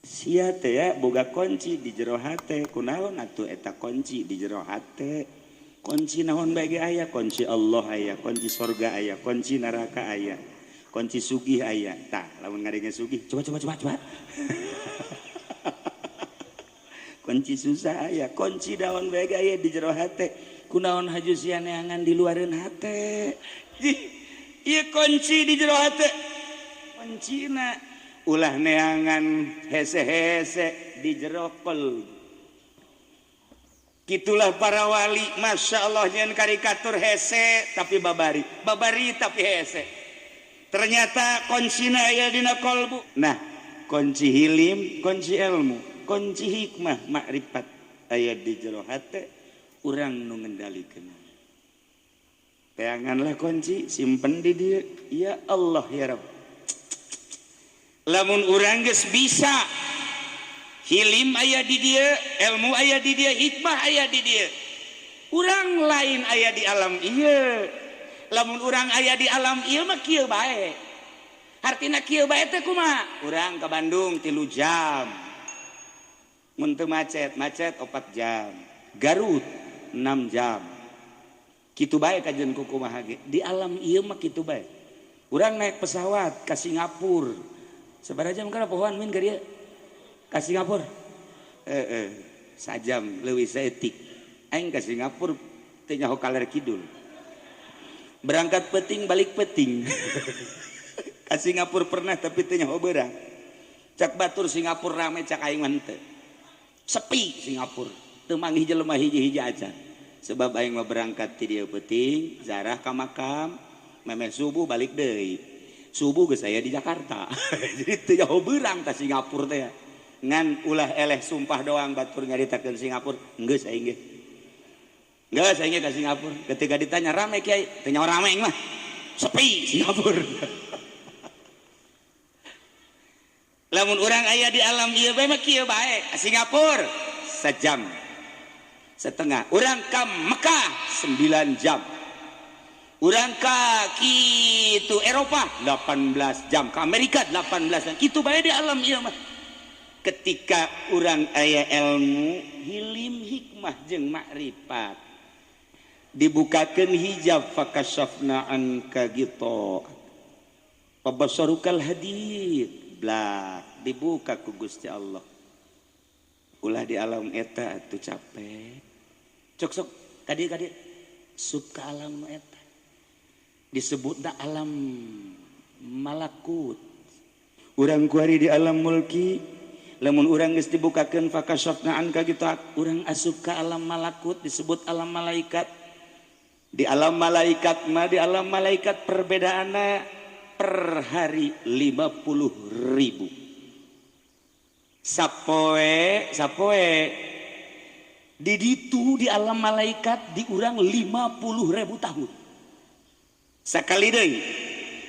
Sia teh ya boga kunci di jero hate, kunaon atuh eta kunci di jero hate? Kunci naon bae ge aya, kunci Allah aya, kunci sorga aya, kunci neraka aya, kunci sugih aya. Tah, lamun ngadenge sugih, coba coba coba coba. Kunci susah aya, kunci daun bae ge aya di jero hate. Kunaon haju sia neangan di luareun hate? Ieu kunci di jero hate. Kuncina ulah neangan hese-hese di jero kolbu. Gitulah para wali, masya Allah nyen karikatur hese tapi babari, babari tapi hese. Ternyata kuncina aya dina kolbu. Nah, kunci hilim, kunci ilmu, kunci hikmah, makrifat aya di jero hate, urang nu ngendalikeun. Teanganlah kunci, simpen di dieu. Ya Allah ya Rabb. Lamun urang geus bisa hilim aya di dieu, ilmu aya di dieu, hikmah aya di dieu. Urang lain aya di alam ieu. Lamun urang aya di alam ieu mah kieu bae. Hartina kieu bae teh kumaha? Urang ka Bandung 3 jam. Mun teu macet, macet 4 jam. Garut 6 jam. Kitu bae kajeun ku kumaha ge. Di alam ieu mah kitu bae. Urang naik pesawat ka Singapura. Sabaraha jam kana pohoan min ka dieu? Ka Singapura. Sajam leuwih saeutik. Aing ka Singapura teu nyaho kaler kidul. Berangkat peuting balik peuting. Ka Singapura pernah tapi teu nyaho beurang. Cak batur Singapura rame, cak aing mah henteu. Sepi Singapura. Teu manggih jelema hiji-hiji acan. Sebab aing mah berangkat ti dieu peuting, zarah ka makam, memeh subuh balik deui. Subuh geus aya di Jakarta. Jadi teu jauh beurang ka Singapura teh. Ngan ulah eleh sumpah doang batur nyaritakeun Singapura, geus aing ge. Geus aing ge ka Singapura. Ketika ditanya rame kiai, teu nyaho rame aing mah. Sepi Singapura. Lamun urang aya di alam ieu bae mah kieu bae. Singapura sejam setengah. Urang ka Mekah 9 jam. Urang ka kitu Eropa 18 jam, ka Amerika 18 jam. Kitu bae di alam ieu mah. Ketika urang aya ilmu, hilim, hikmah jeung makrifat, dibukakeun hijab fakashafna anka ghita fabasarukal hadid, blak dibuka ku Gusti Allah. Ulah di alam eta atuh capek. Cok sok kadi-kadi sub ka alam eta. Disebutna alam malakut. Urang kuari di alam mulki, lamun urang geus dibukakeun fakashafna anka ghita, urang asup ka alam malakut disebut alam malaikat. Di alam malaikat mah, di alam malaikat perbedaanna per hari 50.000. Sapoe, sapoe di ditu di alam malaikat di urang 50.000 tahun. Sakali deui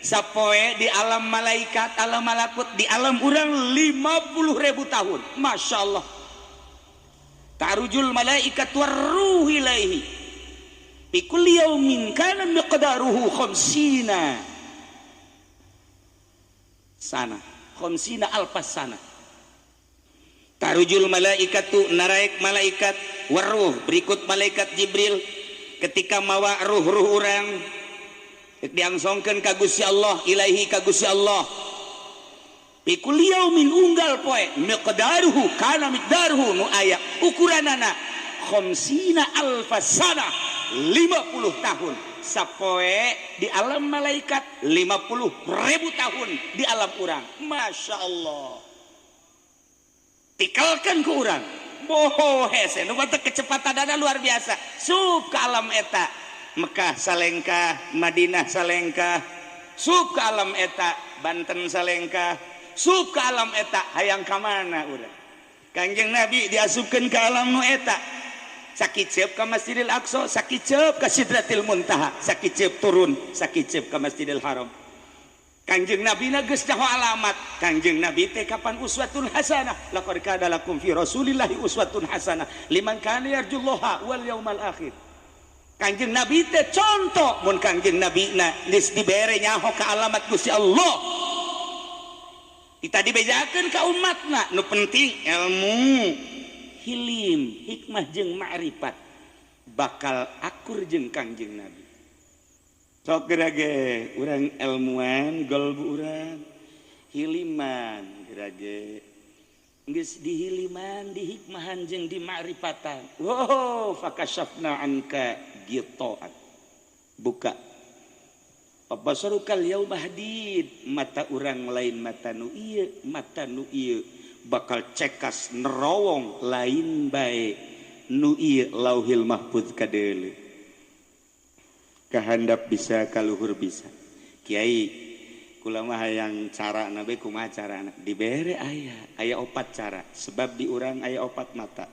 sapoe di alam malaikat, alam malakut di alam urang 50.000 tahun. Masya Allah. Ta'rujul malaikat warruh ilaihi fi kulli yaumin kana miqdaruhu khamsina sana, khamsina alfas sana. Tarujul malaikatu, naraek malaikat, warruh berikut malaikat Jibril ketika mawa ruh-ruh urang diangsongkeun ka Gusti Allah, ilaihi ka Gusti Allah. Fi kulli yaumin unggal poe miqdaruhu kana miqdaruhu nu aya ukuranana khamsina alfas sana, 50 tahun. Sapoe di alam malaikat 50.000 tahun di alam urang. Masya Allah. Tikalkan ke urang. Boho hese nu batek kecepatanana luar biasa. Sup ke alam eta. Mekah salengkah, Madinah salengkah, sup ke alam eta, Banten salengkah, sup ke alam eta, hayang ka mana urang? Kangjeng Nabi diasupkeun ke alam nu eta. Sakiceup ka Masjidil Aqsa, sakiceup ka Sidratil Muntaha, sakiceup turun, sakiceup ka Masjidil Haram. Kangjeng Nabi na geus nyaho alamat. Kangjeng Nabi teh kapan uswatun hasanah? Laqad kana lakum fi Rasulillahi uswatun hasanah liman kana yarjullaha wal yaumal akhir. Kangjeng Nabi teh contoh mun Kangjeng Nabi na geus dibere nyaho ka alamat Gusti Allah. Kita dibejakeun ka umatna nu penting ilmu, hilim, hikmah jeung ma'rifat bakal akur jeung Kangjeng Nabi. Sok geura ge urang ilmuan golbu urang hiliman geura ge geus dihiliman, dihikmahan jeung dimakrifatan. Wow, fakashafna anka ghita'ak. Buka. Fabasarukal yauma hadid, mata urang lain mata nu ieu, mata nu ieu bakal cekas nerowong lain bae nu ieu Lauhil Mahfuz kadeuleu. Kahandap bisa, kaluhur bisa. Kiai kula mah hayang cara nabe kumaha carana? Dibere aya, aya opat cara. Sebab di urang aya opat mata.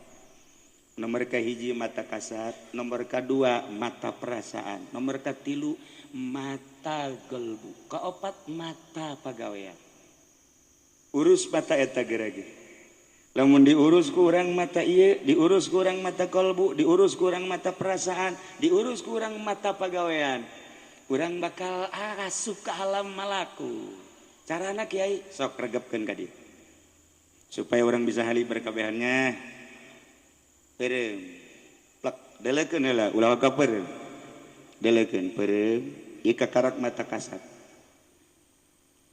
Nomor kahiji mata kasat, nomor kadua mata perasaan, nomor katilu mata gelbu, kaopat mata pagawean. Urus mata eta gerage. Lamun diurus ku urang mata ieu, diurus ku urang mata kolbu, diurus ku urang mata perasaan, diurus ku urang mata pagawean. Urang bakal asup ke alam malaku. Carana kiai sok regepkeun ka dieu. Supaya urang bisa hali berkabehannya. Peureum. Plek delekeun heula ulah ka peureum. Delekeun peureum ieu kakarak mata kasat.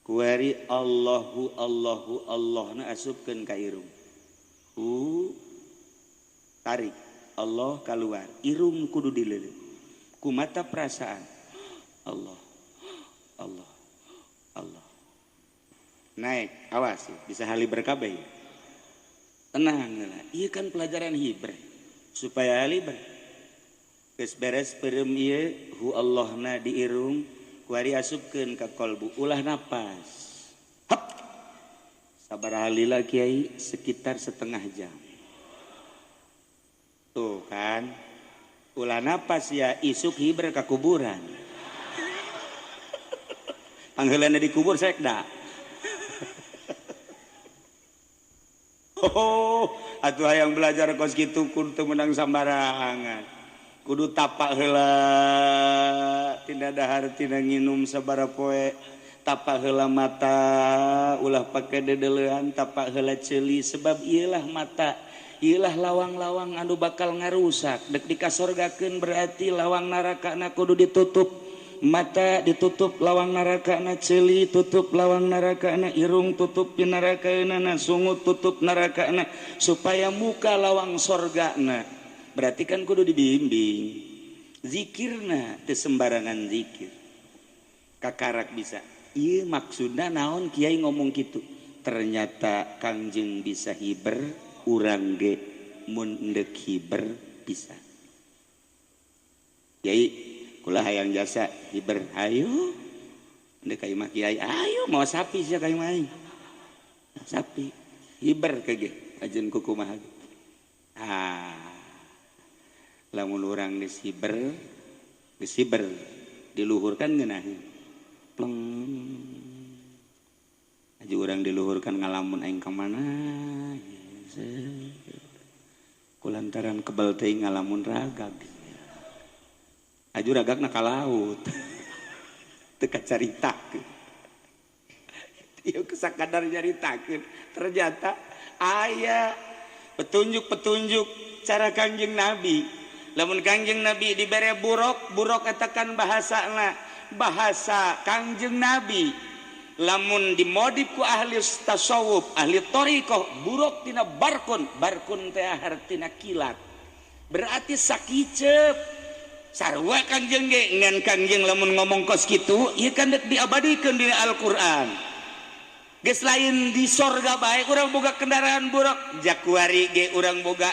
Kuari Allahu Allahu Allahna asupkeun ka irung. Hu tarik Allah keluar, irung kudu dileuleut. Ku mata perasaan Allah Allah Allah. Naik, awas bisa hali berkabeh. Tenang lah, ieu kan pelajaran hiber supaya haliber. Geus beres peureum ieu hu Allahna di irung, kuari asupkeun ka kolbu, ulah napas. Hap. Sabaraha lila kiai sekitar setengah jam. Tuh kan. Ulah napas ya isuk hiber ka kuburan. Pangheulana dikubur sekda. Oh, atuh hayang belajar kos kitu kudu teu meunang sambarangan. Kudu tapak heula tina dahar tina nginum sabaraha poe, tapak heula mata ulah pake dedelean, tapak heula ceuli sebab ieulah mata, ieulah lawang-lawang anu bakal ngarusak. Dek dikasorgakeun berarti lawang narakana kudu ditutup. Mata ditutup lawang narakana, ceuli tutup lawang narakana, irung tutup pinarakana, sungut tutup narakana, supaya muka lawang sorgana. Berarti kan kudu dibimbing. Zikirna teu sembarangan zikir. Kakarak bisa. Ieu maksudna naon kiai ngomong kitu? Ternyata Kangjeng bisa hiber, urang ge mun endek hiber bisa. Kiai kula hayang jasa hiber, ayo ndek ka imah kiai, ayo mau sapi sia ka imah aing. Sapi hiber ke ge ajeun kukumaha. Ah, lamun urang geus hiber diluhurkan ngeunaheun. Pleng. Aja urang diluhurkan ngalamun aing ka mana? Kulantaran kebel teuing ngalamun ragag. Aju ragagna ka laut. Teu kacaritakeun. Ieu sakadar nyaritakeun, ternyata aya petunjuk-petunjuk cara Kangjeng Nabi. Lamun Kangjeng Nabi dibere buruk, buruk eta kan bahasana, bahasa Kangjeng Nabi. Lamun dimodif ku ahli tasawuf, ahli thariqah, buruk tina barkun, barkun teh hartina kilat. Berarti sakiceup. Sarua Kangjeng ge ngan Kangjeng lamun ngomong kos kitu, ieu kan dek diabadikeun dina Al-Qur'an. Geus lain di sorga bae urang boga kendaraan buruk, jakuari ge urang boga,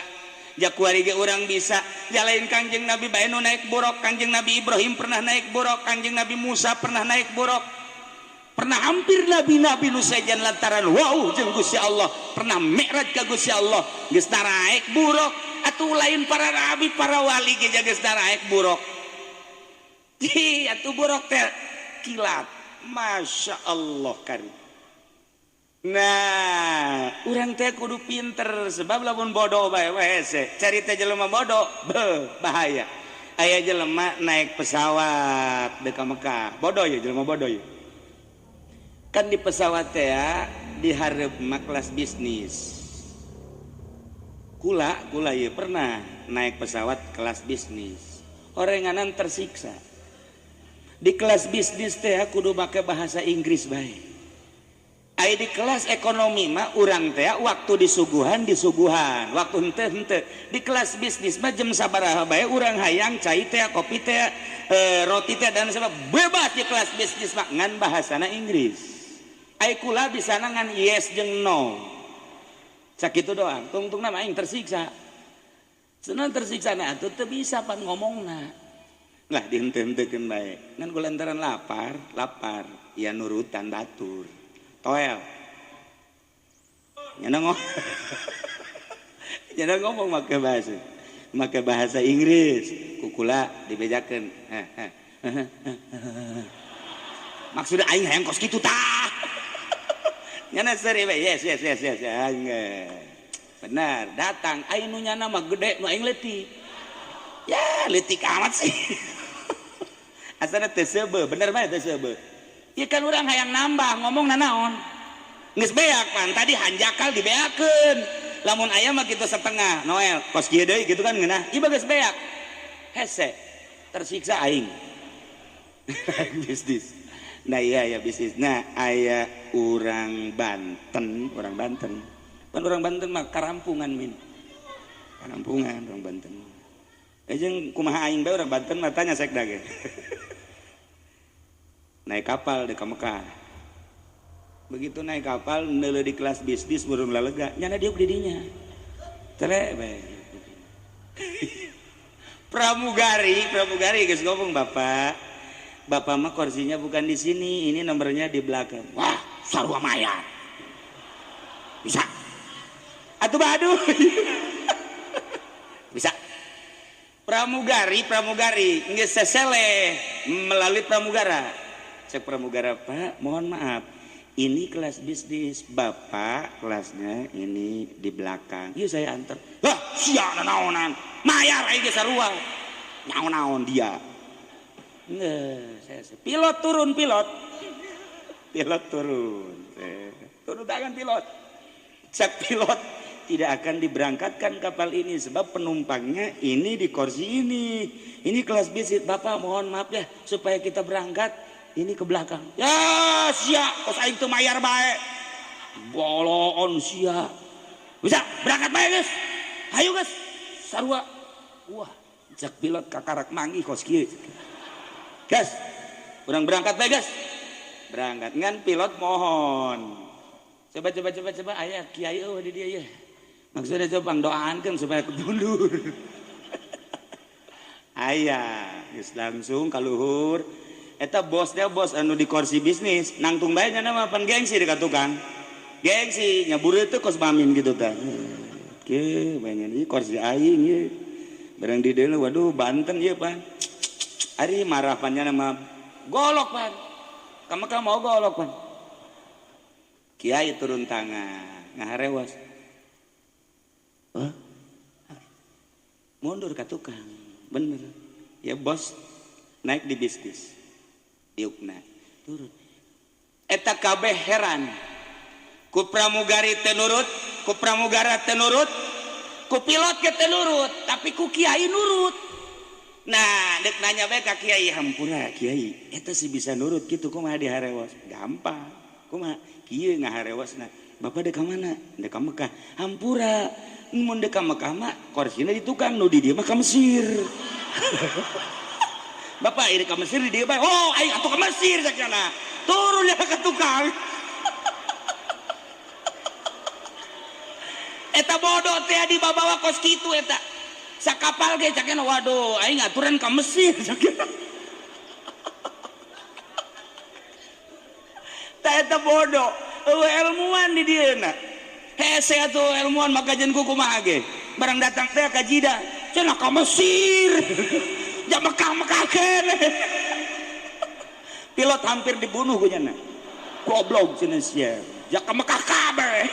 jakuari ge urang bisa. Jalain Kangjeng Nabi bae nu naik buruk, Kangjeng Nabi Ibrahim pernah naik buruk, Kangjeng Nabi Musa pernah naik buruk. Pernah hampir nabi-nabi nu sejen lantaran wow jeung Gusti Allah, pernah mi'raj ka Gusti Allah, geus naraek buruk. Atuh lain para nabi, para wali ge geus naraek buruk. Hi, atuh buruk teh kilat. Masya Allah karim. Nah, urang teh kudu pinter sebab lamun bodoh bae we hese. Carita jelema bodoh, beuh, bahaya. Aya jelema naik pesawat deuk ka Mekah. Bodoh ya jelema bodoh ya. Kan di pesawat teh ya, di hareup mah kelas bisnis. Kula kula ieu pernah naik pesawat kelas bisnis. Orenganan tersiksa. Di kelas bisnis teh kudu make bahasa Inggris bae. Ai di kelas ekonomi mah urang teh waktu disuguhan disuguhan, waktu henteu henteu. Di kelas bisnis mah jam sabaraha bae urang hayang cai teh, kopi teh, roti teh dan sebab bebas di kelas bisnis mah ngan bahasana Inggris. Ai kula bisana ngan yes jeung no. Sakitu doang, tungtungna mah aing tersiksa. Senang tersiksa na atuh teu bisa pan ngomongna. Lah dihenteu-henteukeun bae. Ngan kulantaran lapar, lapar, ya nurutan batur. Toel. Nyana ngomong. Nyana ngomong make bahasa Inggris, kukula dibejakeun. Maksudna aing hayang kos kitu tah. Nyana seuri we, yes yes yes yes. Benar, datang aing nu nyana mah gede nu aing leutik. Ya, leutik amat sih. Asana teu seubeuh, bener bae teu seubeuh. Ieu kan urang hayang nambah ngomong nanaon. Geus beak pan tadi hanjakal dibeakeun. Lamun aya mah kitu setengah, Noel, kos kieu deui kitu kan ngeunah. Ieu geus beak. Hese, tersiksa aing. Bisnis. Nah iya ya bisnis. Nah aya urang Banten, orang Banten. Pan orang Banten mah karampungan min. Karampungan orang Banten. Jeung kumaha aing bae orang Banten mah tanya sekda ge. Naik kapal di Mekah. Begitu naik kapal neuleuh di kelas bisnis burung lalega, nyana diuk di dinya. Tere bae. Pramugari, pramugari geus ngomong, "Bapak, bapak mah kursinya bukan di sini, ini nomornya di belakang." Wah, sarua mayat. Bisa. Atuh baduh. Bisa. Pramugari, pramugari geus sesele melalui pramugara. Cek pramugara, "Pak, mohon maaf, ini kelas bisnis, bapak kelasnya ini di belakang. Yuk saya antar." Wah, sia naonan, mayar aing ge sarua. Naon-naon dia. Nggak, saya pilot turun, pilot. Pilot turun. Turun tangan pilot. Cek pilot, tidak akan diberangkatkan kapal ini sebab penumpangnya ini di kursi ini. Ini kelas bisnis, bapak mohon maaf ya supaya kita berangkat ini ke belakang. Ya sia, kos aing teu mayar bae. Boloon sia. Bisa berangkat bae geus. Hayu geus. Sarua. Wah, cek pilot kakarak manggih kos kieu. Gas. Urang berangkat bae geus. Berangkat ngan pilot mohon. Coba coba coba coba aya kiai eueuh di dieu ye. Maksudnya coba pangdoaankeun supaya mundur. Aya, geus langsung ka luhur. Eta bosnya bos anu di kursi bisnis nangtung bae nya mah pan gengsi dekat tukang. Gengsi nyabur itu kos mamin gitu tah. Oke, banyak ieu kursi aing ieu. Barang di dieu waduh Banten ieu pan. Ari marah pan nya mah golok pan. Ka Mekah mau golok pan. Kiai turun tangan ngaharewas. Hah? Mundur ka tukang. Bener. Ya bos naik di bisnis. Diukna turun. Eta kabeh heran. Ku pramugari teu nurut, ku pramugara teu nurut, ku pilot ge teu nurut, tapi ku kiai nurut. Nah, dek nanya bae ka kiai, hampura kiai, eta sih bisa nurut kitu kumaha diharewas? Gampang. Kumaha? Kieu ngaharewasna. Bapak dek ka mana? Dek ka Mekah. Hampura. Mun dek ka Mekah mah korsina di tukang, nu di dieu mah ka Mesir. Bapak ini ke Mesir di dieu bae. Oh, aing atuh ke Mesir sakjana. Turun ya ke tukang. Eta bodoh teh dibawa kos kitu eta. Sakapal ge cakena waduh aing aturan ka Mesir cakena. Tah eta bodoh, eueuh ilmuwan di dieuna. Hese atuh ilmuwan maka jeung kumaha ge. Barang datang teh ka Jida, cenah ka Mesir. Ja Mekah-Mekah keneh. Pilot hampir dibunuh ku nya. Goblok cenah sia. Ja ka Mekah kabeh.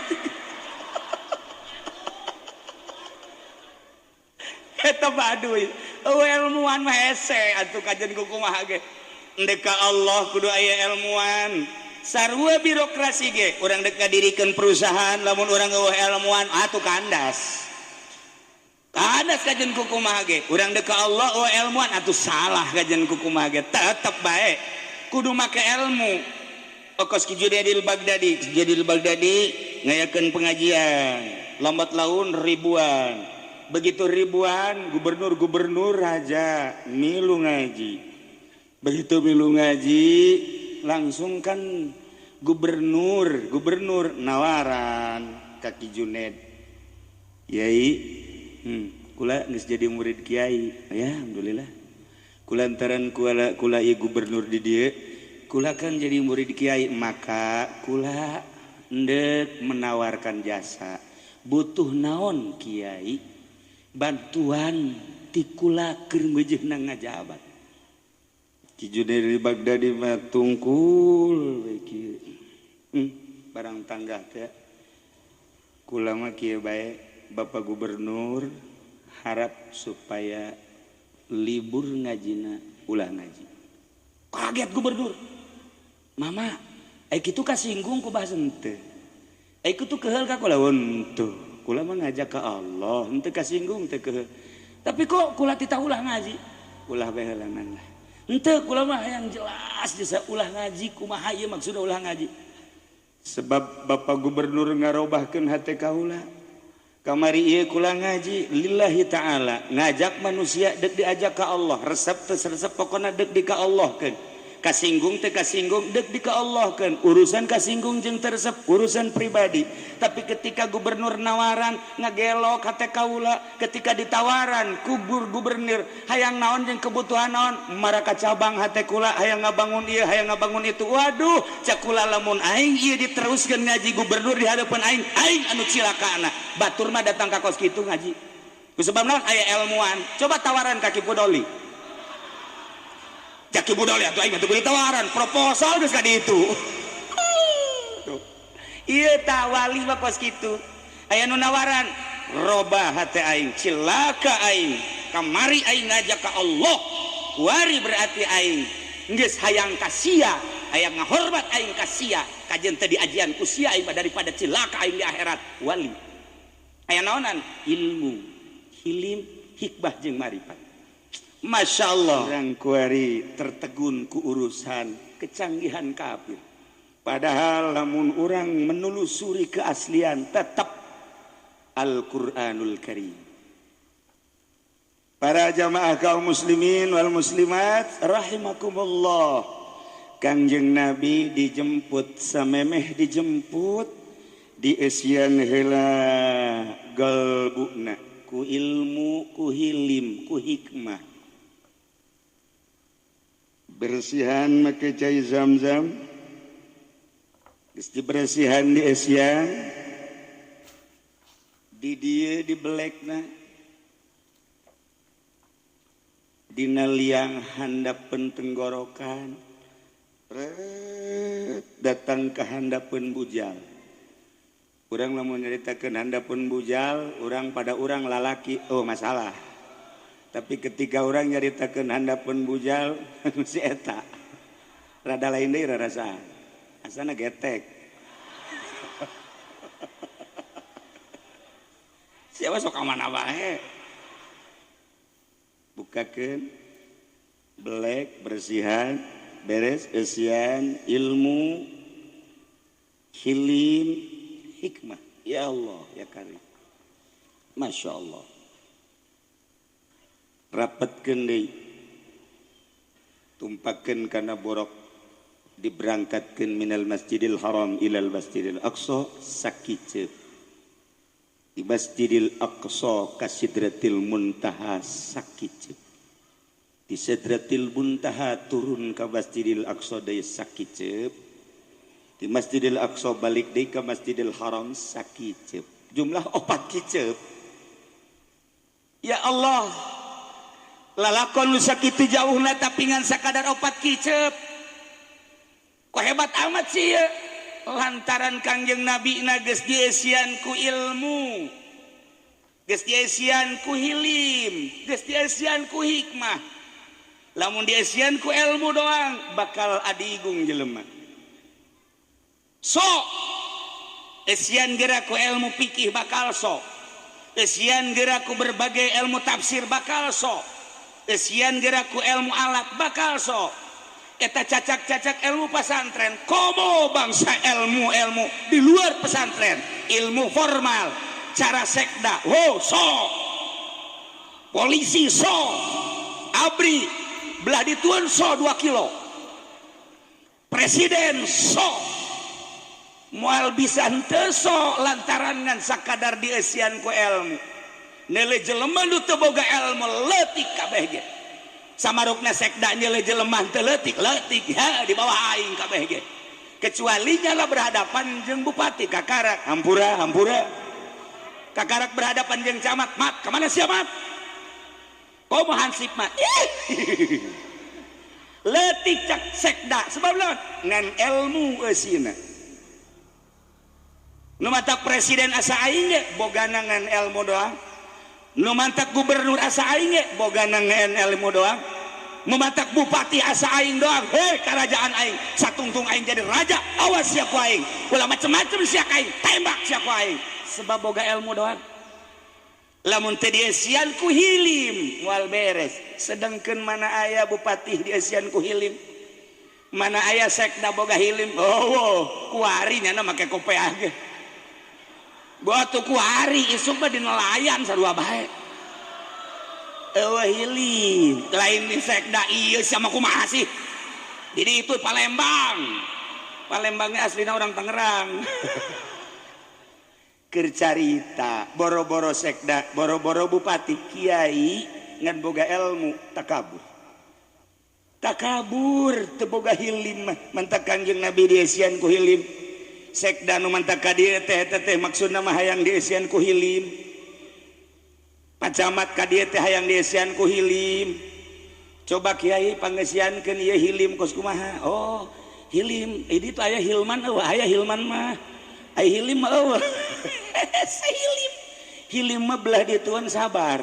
Eta baduy, eueuh ilmuwan mah hese atuh kajen ku kumaha ge. Endek ka Allah kudu aya ilmuwan. Sarua birokrasi ge, urang dek ngadirikeun perusahaan lamun urang eueuh ilmuwan atuh kandas. Kandas kajen kukumaha ge. Urang dek ka Allah eueuh ilmuwan atuh salah kajen kukumaha ge. Tetep bae kudu make ilmu. Okos Ki Junaidil Baghdadi, Ki Junaidil Baghdadi ngayakeun pengajian, lambat laun ribuan. Begitu ribuan, gubernur-gubernur raja milu ngaji. Begitu milu ngaji, langsung kan gubernur, gubernur nawaran ka Ki Junaid. Yai, kula geus jadi murid kiai. Ya, alhamdulillah. Kulantaran kula kula ieu gubernur di dieu, kula kan jadi murid kiai, maka kula endek menawarkan jasa. Butuh naon kiai? Bantuan ti kula keur meujeuhna ngajabat. Ki Junaid Baghdadi mah tungkul we kieu. Barang tanggah teh. Kula mah kieu bae, Bapak Gubernur harap supaya libur ngajina ulah ngaji. Kaget gubernur. Mama, kitu kasinggung ku bahasa henteu. Kitu keheul ka kula henteu. Kula mah ngajak ka Allah, henteu kasinggung teu keheul. Tapi kok kula titah ulah ngaji? Ulah bae heulanan lah. Henteu kula mah hayang jelas jasa ulah ngaji kumaha ieu maksudna ulah ngaji. Sebab Bapak Gubernur ngarobahkeun hate kaula. Kamari ieu kula ngaji lillahi ta'ala, ngajak manusia dek diajak ka Allah, resep teu resep pokona dek di ka Allah keun. Kasinggung teu kasinggung dek di ka Allah keun. Urusan kasinggung jeung teu resep urusan pribadi. Tapi ketika gubernur nawaran ngagelok hate kaula, ketika ditawaran kubur gubernur hayang naon jeung kebutuhan naon, maraka cabang hate kula hayang ngabangun ieu hayang ngabangun itu. Waduh, cak kula lamun aing ieu diteruskeun ngaji gubernur di hadapan aing, aing anu cilakana. Batur mah datang ka kos kitu ngaji. Ku sebab naon aya ilmuwan. Coba tawaran ka Ki Pudoli. Cak Ki Pudoli atuh aing mah teu kudu tawaran, proposal geus ka ditu. Tuh. Ieu tah wali mah kos kitu. Aya nu nawaran, robah hate aing, cilaka aing. Kamari aing ngajak ka Allah. Kuari berarti aing geus hayang ka sia, hayang ngahormat aing ka sia. Kajen teh diajian ku sia aing mah daripada cilaka aing di akhirat. Wali. Aya naonan? Ilmu, hilim, hikmah jeung marifat. Masya Allah. Urang kuari tertegun ku urusan kecanggihan kafir. Padahal lamun urang menelusuri keaslian tetap Al-Qur'anul Karim. Para jamaah kaum muslimin wal muslimat rahimakumullah. Kangjeng Nabi dijemput samemeh dijemput dieusian heula galbuna ku ilmu ku hilim ku hikmah. Bersihan make cai zam-zam. Geus dibersihan di eusian. Di dieu dibelekna. Dina liang handapeun tenggorokan. Ret, datang ke handapeun bujal. Urang lamun nyaritakeun handapeun bujal, urang pada urang lalaki, oh masalah. Tapi ketika orang nyaritakeun handapeun bujal, si eta rada lain deui rarasaan. Asana getek. Siapa sok ka mana bae. Bukakeun belek bersihan beres eusian ilmu hilim hikmah. Ya Allah ya Karim. Masya Allah. Rapatkeun deui. Tumpakeun kana borok diberangkatkeun minal Masjidil Haram ilal Masjidil Aqsa sakiceup. Di Masjidil Aqsa ka Sidratil Muntaha sakiceup. Di Sidratil Muntaha turun ka Masjidil Aqsa deui sakiceup. Di Masjidil Aqsa balik deui ka Masjidil Haram sakiceup. Jumlah 4 kiceup. Ya Allah. Lalakon nu sakitu jauhna tapi ngan sakadar 4 kiceup. Kok hebat amat sih ya? Lantaran Kangjeng Nabi na geus dieusian ku ilmu, geus dieusian ku hilim, geus dieusian ku hikmah. Lamun dieusian ku ilmu doang bakal adigung jelema. Sok eusian geura ku ilmu fikih bakal sok, eusian geura ku berbagai ilmu tafsir bakal sok, eusian geura ku ilmu alat bakal sok. Eta cacak-cacak ilmu pesantren, komo bangsa ilmu-ilmu di luar pesantren, ilmu formal, cara sekda, wow sok, polisi sok, abri belah dituan sok 2 kilo, presiden sok, moal bisa henteu sok lantaran ngan sakadar dieusian ku ilmu. Nele jelema nu teu boga ilmu leutik kabeh ge. Samarukna sekda nyele jelema teu leutik, leutik ya di bawah aing kabeh ge. Kecuali nyala berhadapan jeung bupati kakarak, hampura hampura. Kakarak berhadapan jeung camat, mat kemana sia mat? Komo hansip mat. Leutik cak sekda sebab naon? Ngan ilmu eusina. Nu matak presiden asa aing ge bogana ngan ilmu doang. Nu mantak gubernur asa aing ge bogana ngan ilmu doang. Nu matak bupati asa aing doang. Hei kerajaan aing, satungtung aing jadi raja, awas sia ku aing. Ulah macem-macem sia ka aing, tembak sia ku aing. Sebab boga ilmu doang. Lamun teu dieusian ku hilim moal beres. Sedangkeun mana aya bupati dieusian ku hilim? Mana aya sekda boga hilim? Oh, oh kuari nyana make kopeah ge. Batu kuari isuk mah di nelayan sarua bae. Eueuh hilim, lain di sekda ieu sama kumaha sih? Jadi itu Palembang. Palembangnya aslina orang Tangerang. Keur carita, boro-boro sekda, boro-boro bupati, kiai ngan boga ilmu takabur. Takabur teu boga hilim mah, mantak Kangjeng Nabi dieusian ku hilim. Sekda nu mantak ka dieu teh eta teh maksudna mah hayang dieusian ku hilim. Pacamat ka dieu teh hayang dieusian ku hilim. Coba kiai pangeusiankeun ieu hilim kos kumaha? Oh, hilim, ini tuh aya hilman eueuh, aya hilman mah. Aya hilim mah eueuh. Hilim. Hilim mah belah dituan sabar.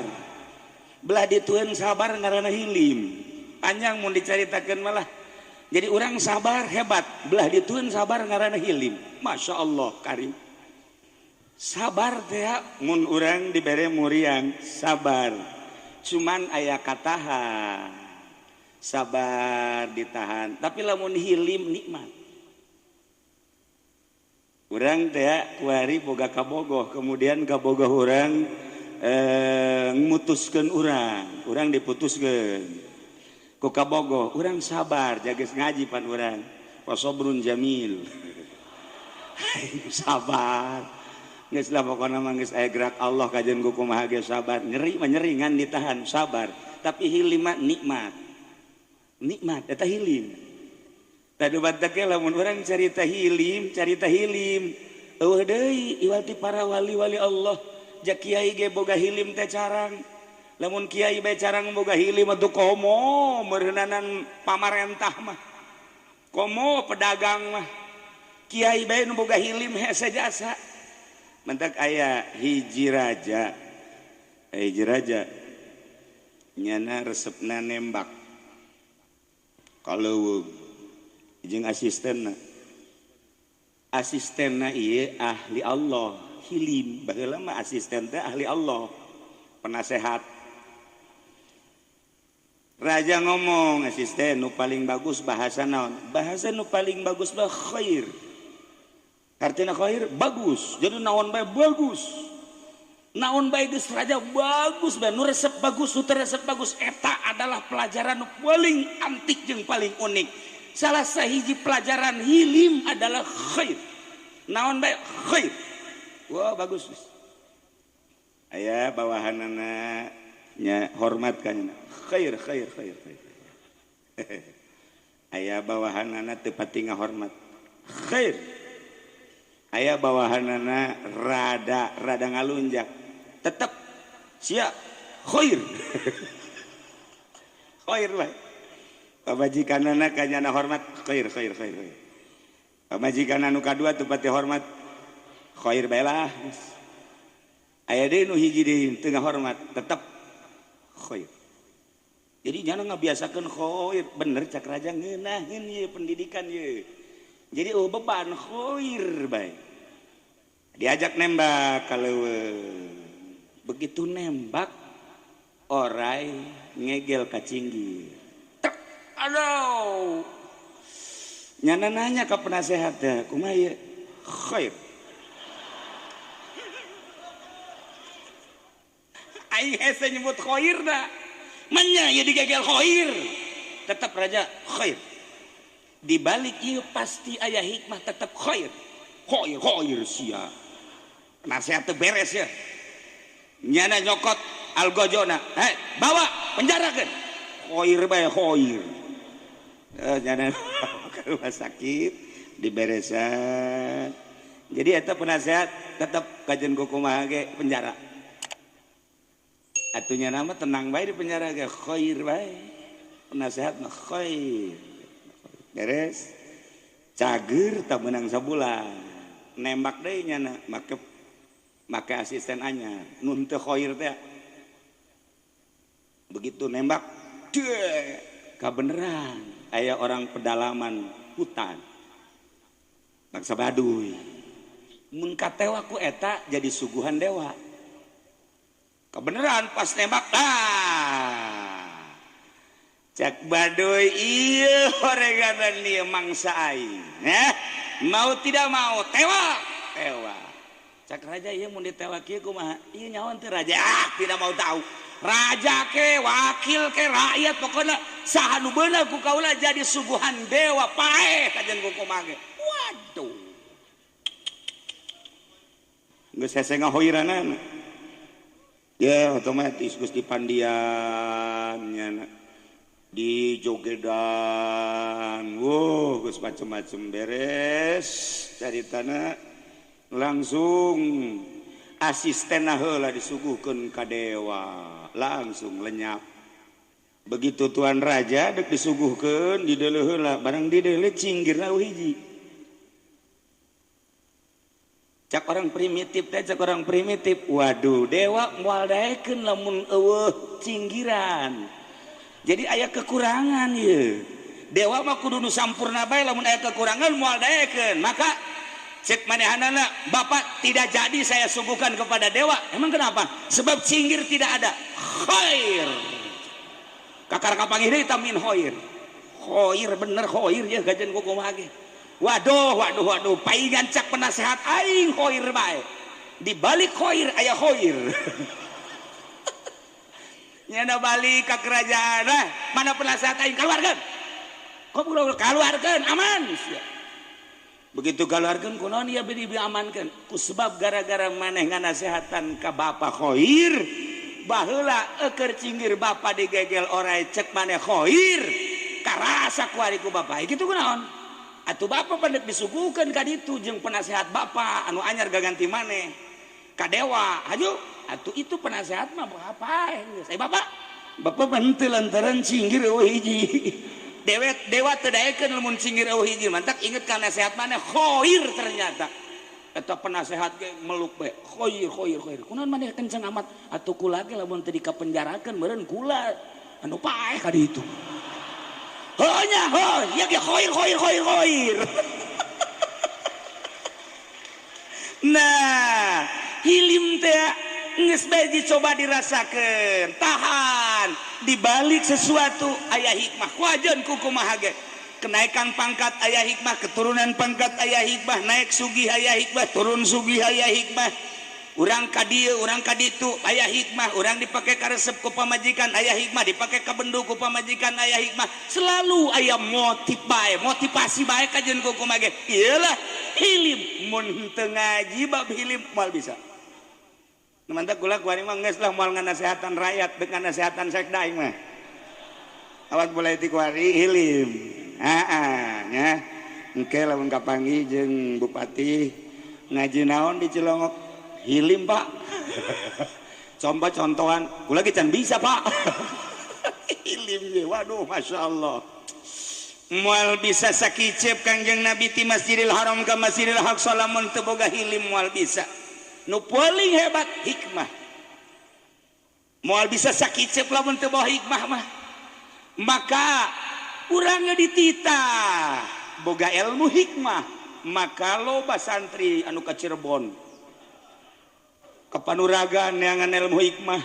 Belah dituan sabar ngaranna hilim. Panjang mun dicaritakeun malah. Jadi orang sabar hebat, belah dituan sabar ngaranna hilim. Masya Allah karim. Sabar teh mun urang dibere muriang sabar. Cuman aya katahan. Sabar ditahan, tapi lamun hilim nikmat. Urang teh kuari boga kabogoh, kemudian kabogoh urang ngutuskeun urang, urang diputuskeun. Ku kabogoh, urang sabar, jages ngaji pan urang. Wasobrun jamil. Sabar. Geus lah pokona mah geus aya gerak Allah kajian ku kumaha ge sabar. Nyeri mah nyeri ngan ditahan, sabar. Tapi hilim mah nikmat. Nikmat eta hilim. Tadi batak ge lamun urang carita hilim, carita hilim. Eueuh deui iwal ti para wali-wali Allah. Ja kiai ge boga hilim teh carang. Lamun kiai bae carang boga hilim atuh komo meureunanan pamarentah mah. Komo pedagang mah. Kiai bae nu boga hilim hese jasa. Mentak aya hiji raja. Hiji raja nyana resepna nembak. Kalau jeung asistenna. Asistenna ieu ahli Allah, hilim. Baheula mah asisten teh ahli Allah, penasehat. Raja ngomong, asisten nu paling bagus bahasa naon? Bahasa nu paling bagus mah khair. Artinya khair bagus. Jadi naon bae bagus. Naon bae geus raja bagus bae, nu resep bagus, nu teu resep bagus. Eta adalah pelajaran nu paling antik jeung paling unik. Salah sahiji pelajaran hilim adalah khair. Naon bae khair. Wah bagus. Aya bawahanana nya hormat ka nya. Khair khair khair khair. Aya bawahanana teu pati ngahormat. Khair. Aya bawahanana rada rada ngalunjak. Tetep sia khair. Khair bae. Pamajikanana ka nyana hormat khair khair khair khair. Pamajikan anu kadua teu pati hormat khair bae lah. Aya deui nu hiji deui teu ngahormat tetep khair. Jadi jangan ngabiasakeun khair, bener cak raja ngeunaheun ieu pendidikan ieu. Jadi oh beban khair bae. Diajak nembak kalau begitu nembak orai ngegel ka cinggir. Aduh. Nyana nanya ke penasehatnya, kumaha ieu? Khair. Aing hese nyebut khairna. Manya ieu digegel khair. Tetap raja khair. Di balik ieu pasti aya hikmah tetap khair. Khair khair sia. Nasihat teu beres ya. Nyana nyokot algojona, hei bawa penjarakeun. Khair bae khair. Nyana ke rumah sakit diberesan. Jadi eta penasehat tetap kajian kumaha ge penjara. Atunya nama tenang bae di penjara ge khair bae. Penasehat mah khair. Beres. Cager tak menang sabulan. Nembak deui nyana make asisten anyar. Nu teu khair teh. Begitu nembak, deh, kabeneran aya orang pedalaman hutan. Bangsa Baduy. Mun katewa ku eta jadi suguhan dewa. Kebeneran pas nembak, ah. Cek Baduy ieu horeganan ieu mangsa aing. Mau tidak mau tewak, tewak. Cek raja ieu mun ditewak ieu kumaha? Ieu nyawan teh raja, ah, tidak mau tahu. Raja ke, wakil ke, rakyat pokoknya saha nu beunang ku kaula jadi suguhan dewa paeh kajian ku kumaha ge. Waduh. Geus hese ngahoiranana. Ya otomatis geus dipandian nyana. Di jogedan. Wuh, geus macem-macem beres caritana langsung asisten heula disuguhkeun ka dewa, langsung lenyap. Begitu tuan raja dek disuguhkeun dideuleu heula, barang dideuleu cinggirna hiji. Cak orang primitif teh, cak orang primitif, waduh dewa moal daekeun lamun eueuh cinggiran. Jadi aya kekurangan ieu. Dewa mah kudu nu sampurna bae, lamun aya kekurangan moal daekeun. Maka cek manehanana, bapak tidak jadi saya suguhkan kepada dewa. Emang kenapa? Sebab cinggir tidak ada. Khair. Kakar kapanggih deui tamin khair. Khair bener khair ya gajen ku kumaha ge. Waduh, waduh, waduh, paingan cak penasehat aing khair bae. Di balik khair aya khair. Nyana balik ka kerajaan, nah, mana penasehat aing keluarkeun. Kok keluarkeun aman. Begitu keluarkeun kunaon ieu beri diamankeun? Ku sebab gara-gara maneh nganasehatan ka bapa khair, baheula eukeur cinggir bapa digegel orai cek maneh khair, karasa ku ari ku bapa. Kitu kunaon? Atuh bapa pandek disuguhkeun ka ditu jeung penasehat bapa anu anyar gaganti maneh ka dewa. Haju atuh itu penasehat mah apa geus. Bapak, bapak henteu lantaran cinggir eueuh hiji. Dewet dewa teu daekeun lamun cinggir eueuh hiji, mantak inget ka nasehat maneh khair ternyata. Eta penasehat ge meluk bae khair khair khair. Kunaon maneh kenceng amat atuh kula ge lamun teu dikapenjarakeun meureun kula anu paeh ka ditu. Heuh nya heuh, ieu ge khair khair khair khair. Nah, hilim teh geus bae dicoba dirasakeun, tahan. Di balik sesuatu aya hikmah. Kuajeun ku kumaha ge. Kenaikan pangkat aya hikmah, keturunan pangkat aya hikmah, naik sugih aya hikmah, turun sugih aya hikmah. Urang ka dieu, urang ka ditu aya hikmah, urang dipake karesep ku pamajikan aya hikmah, dipake ka bendu ku pamajikan aya hikmah. Selalu aya motif bae, motivasi bae kajeun ku kumaha ge. Ieulah hilim mun teu ngaji bab hilim moal bisa. Mantap kula kuari mah geus lah moal nganasehatan rakyat deuk nganasehatan sekda aing mah. Awak mulai ti kuari hilim. Heeh nya. Engke lamun kapanggih jeung bupati ngaji naon di Cilongok? Hilim, Pak. Coba contohan, kula ge can bisa, Pak. Hilim ge, waduh masyaallah. Moal bisa sakicep Kangjeng Nabi ti Masjidil Haram ka Masjidil Aqsa lamun teu boga hilim moal bisa. Nu paling hebat hikmah. Moal bisa sakicep lamun teu bawa hikmah mah. Maka urangnya dititah boga ilmu hikmah, maka loba santri anu ka Cirebon ka Panuragan neangan ilmu hikmah,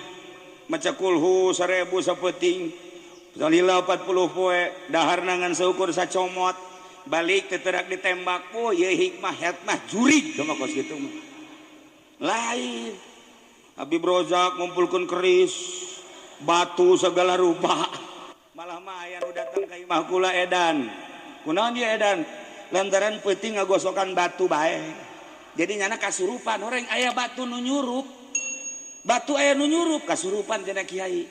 maca kulhu 1000 sapeuting, salila 40 poe, dahar nangan seukur sacomot, balik teterak ditembak, oh ieu hikmah hikmah jurig sama kos kitu mah. Lain Habib Rozak ngumpulkeun keris, batu segala rupa. Malah mah aya nu datang ka imah kula edan. Kunaon dia edan? Lantaran peuting ngagosokan batu bae. Jadi nyana kasurupan, orang aya batu nu nyurup. Batu aya nu nyurup kasurupan cenah kiai.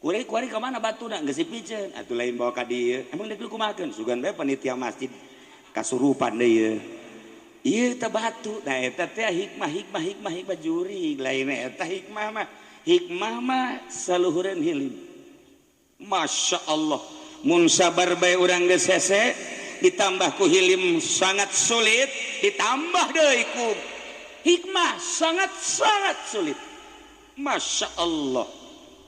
Kuari kuari ka mana batuna? Geus dipiceun. Atuh lain bawa ka dieu. Emang deuk kumahakeun? Sugan bae panitia masjid kasurupan deui ieu. Ieu teh batu. Nah eta teh hikmah hikmah hikmah hikmah jurig. Lain eta hikmah mah. Hikmah mah saluhureun hilim. Masya Allah. Mun sabar bae urang geus hese, ditambah ku hilim sangat sulit, ditambah deui ku hikmah sangat-sangat sulit. Masya Allah.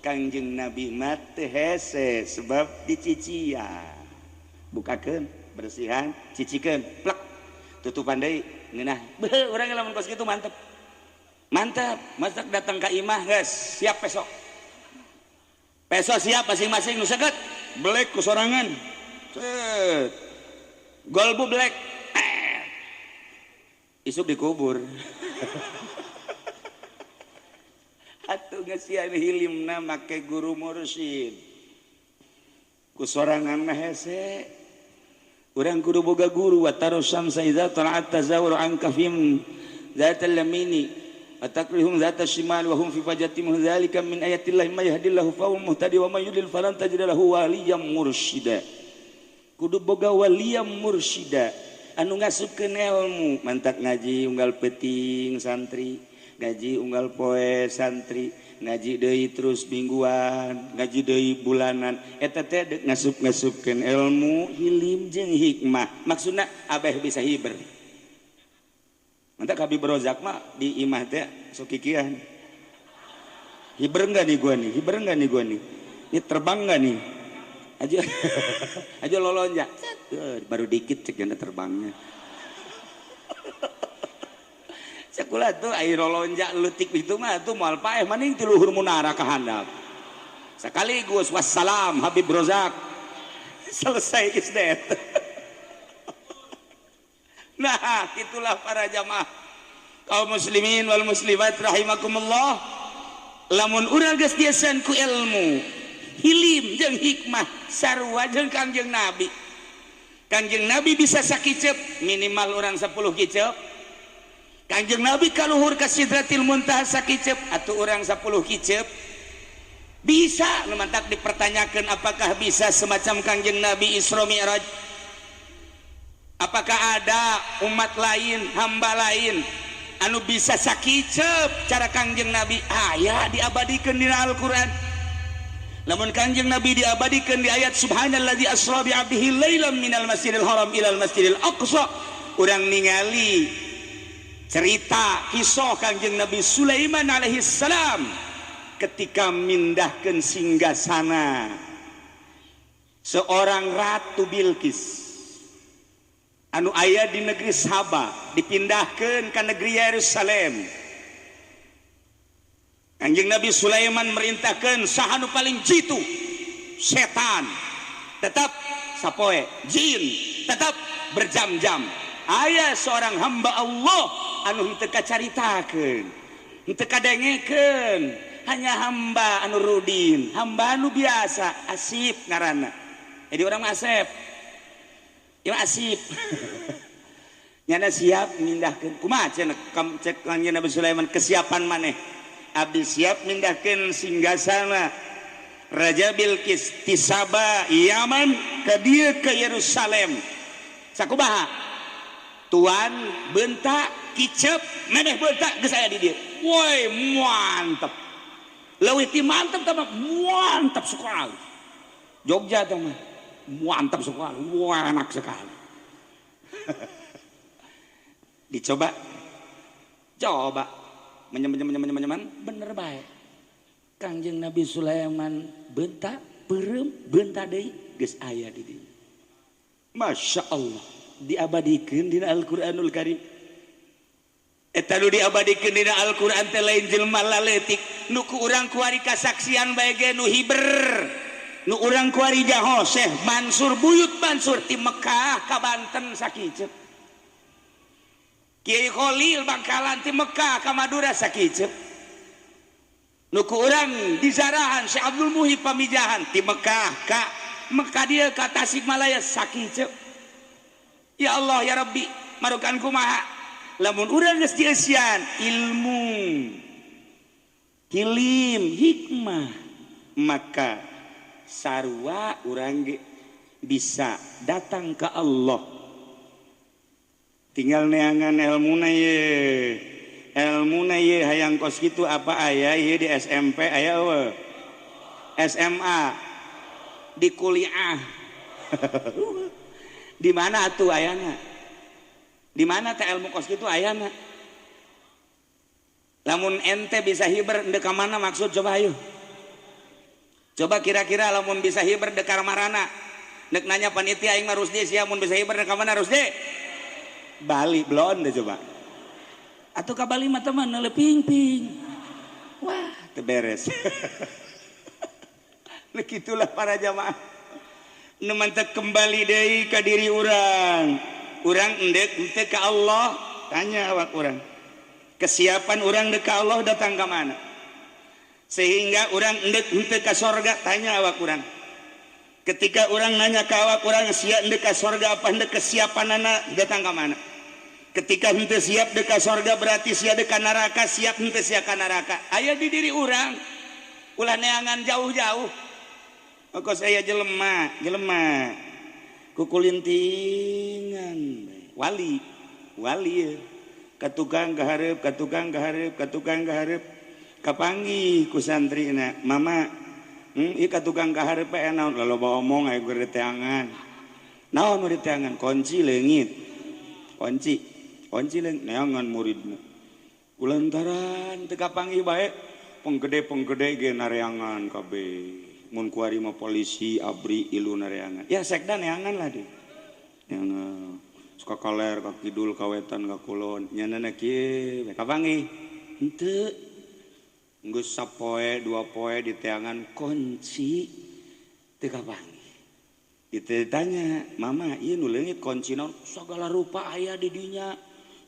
Kangjeng Nabi mah teu hese sebab dicician. Bukakeun, bersihan, cicikeun, plek. Tutupan deui ngeunah. Beuh, urang lamun kos kitu mantep. Mantap, masak datang ka imah geus, siap besok. Besok siap masing-masing nu seket, belek ku sorangan. Set. Golbu belek. Isuk dikubur. Atuh ngesian hilimna make guru mursyid. Ku sorangan mah hese. Urang kudu boga guru wa tarusyam saiza tala'at tazawur an kafim zatal lamini atakrihum zata shimal wa hum fi fajatim dzalika min ayatillahi may yahdillahu fa huwa muhtadi wa may yudlil falan tajid lahu waliyyan mursyida. Kudu boga waliyyan mursyida anu ngasupkeun ilmu, mantak ngaji unggal peuting santri, ngaji unggal poe santri, ngaji deui terus mingguan, ngaji deui bulanan, eta teh deuk ngasup-ngasupkeun ilmu hilim jeung hikmah. Maksudna abeh bisa hiber. Mantak Habib Rozak mah di imah teh sok kikian. Hiber enggak nih gua nih? Hiber enggak nih gua nih? Ini terbang enggak nih? Aja aja lolonjak. Baru dikit cek janda terbangnya. Sekolah tuh air lolonjak leutik itu mah tuh moal paeh maning ti luhur munara ka handap. Sekaligus wassalam Habib Rozak. Selesai isdet. Nah, itulah para jamaah kaum muslimin wal muslimat rahimakumullah. Lamun urang geus diasan ku ilmu, hilim jeung hikmah sarua jeung Kangjeng Nabi. Kangjeng Nabi bisa sakiceup minimal urang 10 kiceup. Kangjeng Nabi kaluhur ka Sidratil Muntaha sakiceup atuh urang 10 kiceup. Bisa nu mantak dipertanyakeun apakah bisa semacam Kangjeng Nabi Isra Mi'raj? Apakah ada umat lain, hamba lain anu bisa sakiceup cara Kangjeng Nabi? Aya diabadikeun dina Al-Qur'an. Lamun Kangjeng Nabi diabadikeun di ayat subhanalladzi asra bi 'abdihi lailan minal masjidil haram ilal masjidil aqsa, urang ningali cerita kisah Kangjeng Nabi Sulaiman alaihi salam ketika mindahkeun singgasana seorang ratu Bilqis anu aya di negeri Saba dipindahkeun ka negeri Yerusalem. Kangjeng Nabi Sulaiman merintahkeun saha nu paling jitu, setan tetap sapoe, jin tetap berjam-jam. Aya seorang hamba Allah anu henteu kacaritakeun, henteu kadengekeun, hanya hamba anu rudin, hamba anu biasa, asip ngaranna. Jadi orang mah asep. Ieu asip. Nyana siap mindahkeun. Kumaha cenah cek Kangjeng Nabi Sulaiman kesiapan maneh? Abdi siap mindahkeun singgasana Raja Bilqis ti Saba Yaman ka dieu ke Yerusalem. Sakumaha? Tuan bentak kicep maneh bentak geus aya di dieu. Woi mantep. Leuwih ti mantep tah mah mantap sekali. Jogja tah mah mantap sekali, wah enak sekali. Dicoba, coba, menyem, bener baik. Kangjeng Nabi Sulaiman bentak, peureum, bentak deui, geus aya di dieu. Masya Allah. Diabadikeun dina Al-Qur'anul Karim. Eta nu diabadikeun dina Al-Qur'an teh lain jelema laletik nu ku urang kuari kasaksian bae ge nu hiber. Nu urang kuari jaho Syekh Mansur Buyut Mansur ti Mekah ka Banten sakiceup. Kiai Kholil Bangkalan ti Mekah ka Madura sakiceup. Nu ku urang dizarahan Syekh Abdul Muhib Pamijahan ti Mekah ka Mekah dieu ka Tasikmalaya sakiceup. Ya Allah ya Rabbi marukan kumaha lamun urang geus dieusian ilmu hilim hikmah maka sarua urang ge bisa datang ke Allah. Tinggal neangan elmuna ye, elmuna ye hayang kos kitu apa aya ye di SMP aya eueuh, SMA, di kuliah. Di mana atuh ayana? Di mana teh ilmu kos kitu ayana? Lamun ente bisa hiber ndek ka mana maksud coba ayo. Coba kira-kira lamun bisa hiber dek ka marana. Nek nanya panitia aing mah Rusdi sia mun bisa hiber dek ka mana Rusdi? Bali belon deh coba. Atuh ka Bali mah teman neuleuh ping-ping. Wah, teu beres. Nah kitulah para jamaah. Nu mantak kembali deui ka diri urang. Urang endek henteu ka Allah, tanya awak urang. Kesiapan urang dek ka Allah datang ka mana? Sehingga urang endek henteu ka sorga, tanya awak urang. Ketika urang nanya ka awak urang sia endek ka sorga apa endek kesiapanana datang ka mana? Ketika henteu siap dek ka sorga berarti sia dek ka neraka, siap henteu sia ka neraka. Aya di diri urang. Ulah neangan jauh-jauh. Kok saya jelema, jelema kukulintingan wali, wali ya. Ka tukang kahareup, ka tukang kahareup, ka tukang kahareup. Kapanggih ku santrina, mama, ieu ka tukang kahareup bae naon laloba omong aya keur diteangan. Naon nu diteangan? Kunci leungit. Kunci, kunci leungit neangan muridna. Kulantaran teu kapanggih bae, penggede-penggede ge nareangan kabeh. Mun kuari mah polisi abri ilu nareangan. Ya sekda neangan lah deh. Neangan. Suka kaler ka kidul ka wetan ka kulon. Nyanana kieu kapanggih. Henteu. Geus sapoe dua poe diteangan kunci teu kapanggih. Ditanya, "Mama, ieu nu leungit kunci naon?" Sagala rupa aya di dinya.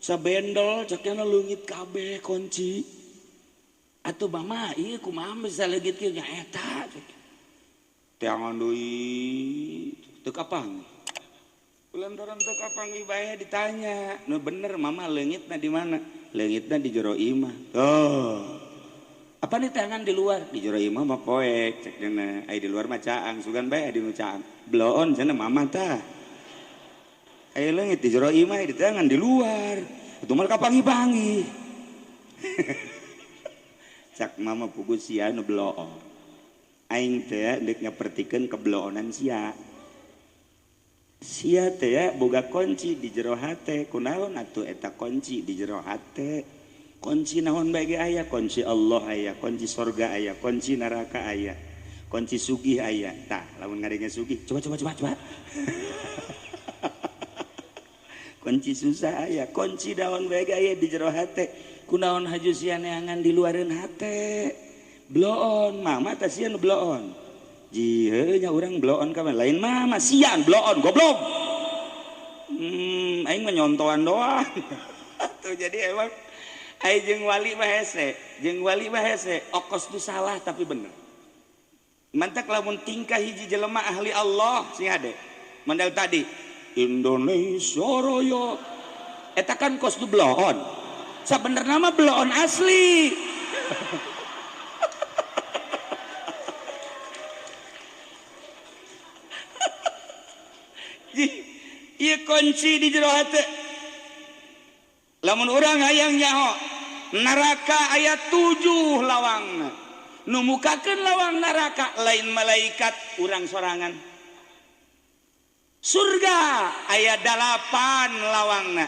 Sabendel cekna leungit kabeh kunci. Atuh mama, ieu kumaha bisa leungit kieu nya eta cek. Teangan deui teu kapanggih. Lantaran teu kapanggih bae ditanya, "Nu bener mama leungitna di mana?" Leungitna di jero imah. Oh. Apa nih teangan di luar? Di jero imah mah poek cek dina. Ai di luar mah caang, sugan bae di nu caang. Bloon cenah mama tah. Ai leungit di jero imah di teangan di luar. Atuh mah kapanggih-panggih. Cak mama pugu sia nu bloon. Aing teh deuk nyapertikeun kebloonan sia. Sia teh boga kunci di jero hate. Kunaon atuh eta kunci di jero hate? Kunci naon bae ge aya, kunci Allah aya, kunci sorga aya, kunci neraka aya, kunci sugih aya. Tah, lamun ngadenge sugih, coba coba coba coba. Kunci susah aya, kunci naon bae ge aya di jero hate. Kunaon haju sia neangan di luareun hate? Bloon, mama teh sia nu bloon. Jiheuh nya urang bloon ka lain mama sian bloon goblok. Aing mah nyontoan doang. Tuh jadi emang ai jeung wali mah hese, jeung wali mah hese, okos tu salah tapi bener. Mantak lamun tingkah hiji jelema ahli Allah sing hade. Mandal tadi Indonesia Raya. Eta kan kos tu bloon. Sabenerna mah bloon asli. Ieu kunci di jero hate. Lamun urang hayang nyaho neraka aya 7 lawangna. Nu mukakeun lawang neraka lain malaikat urang sorangan. Surga aya 8 lawangna.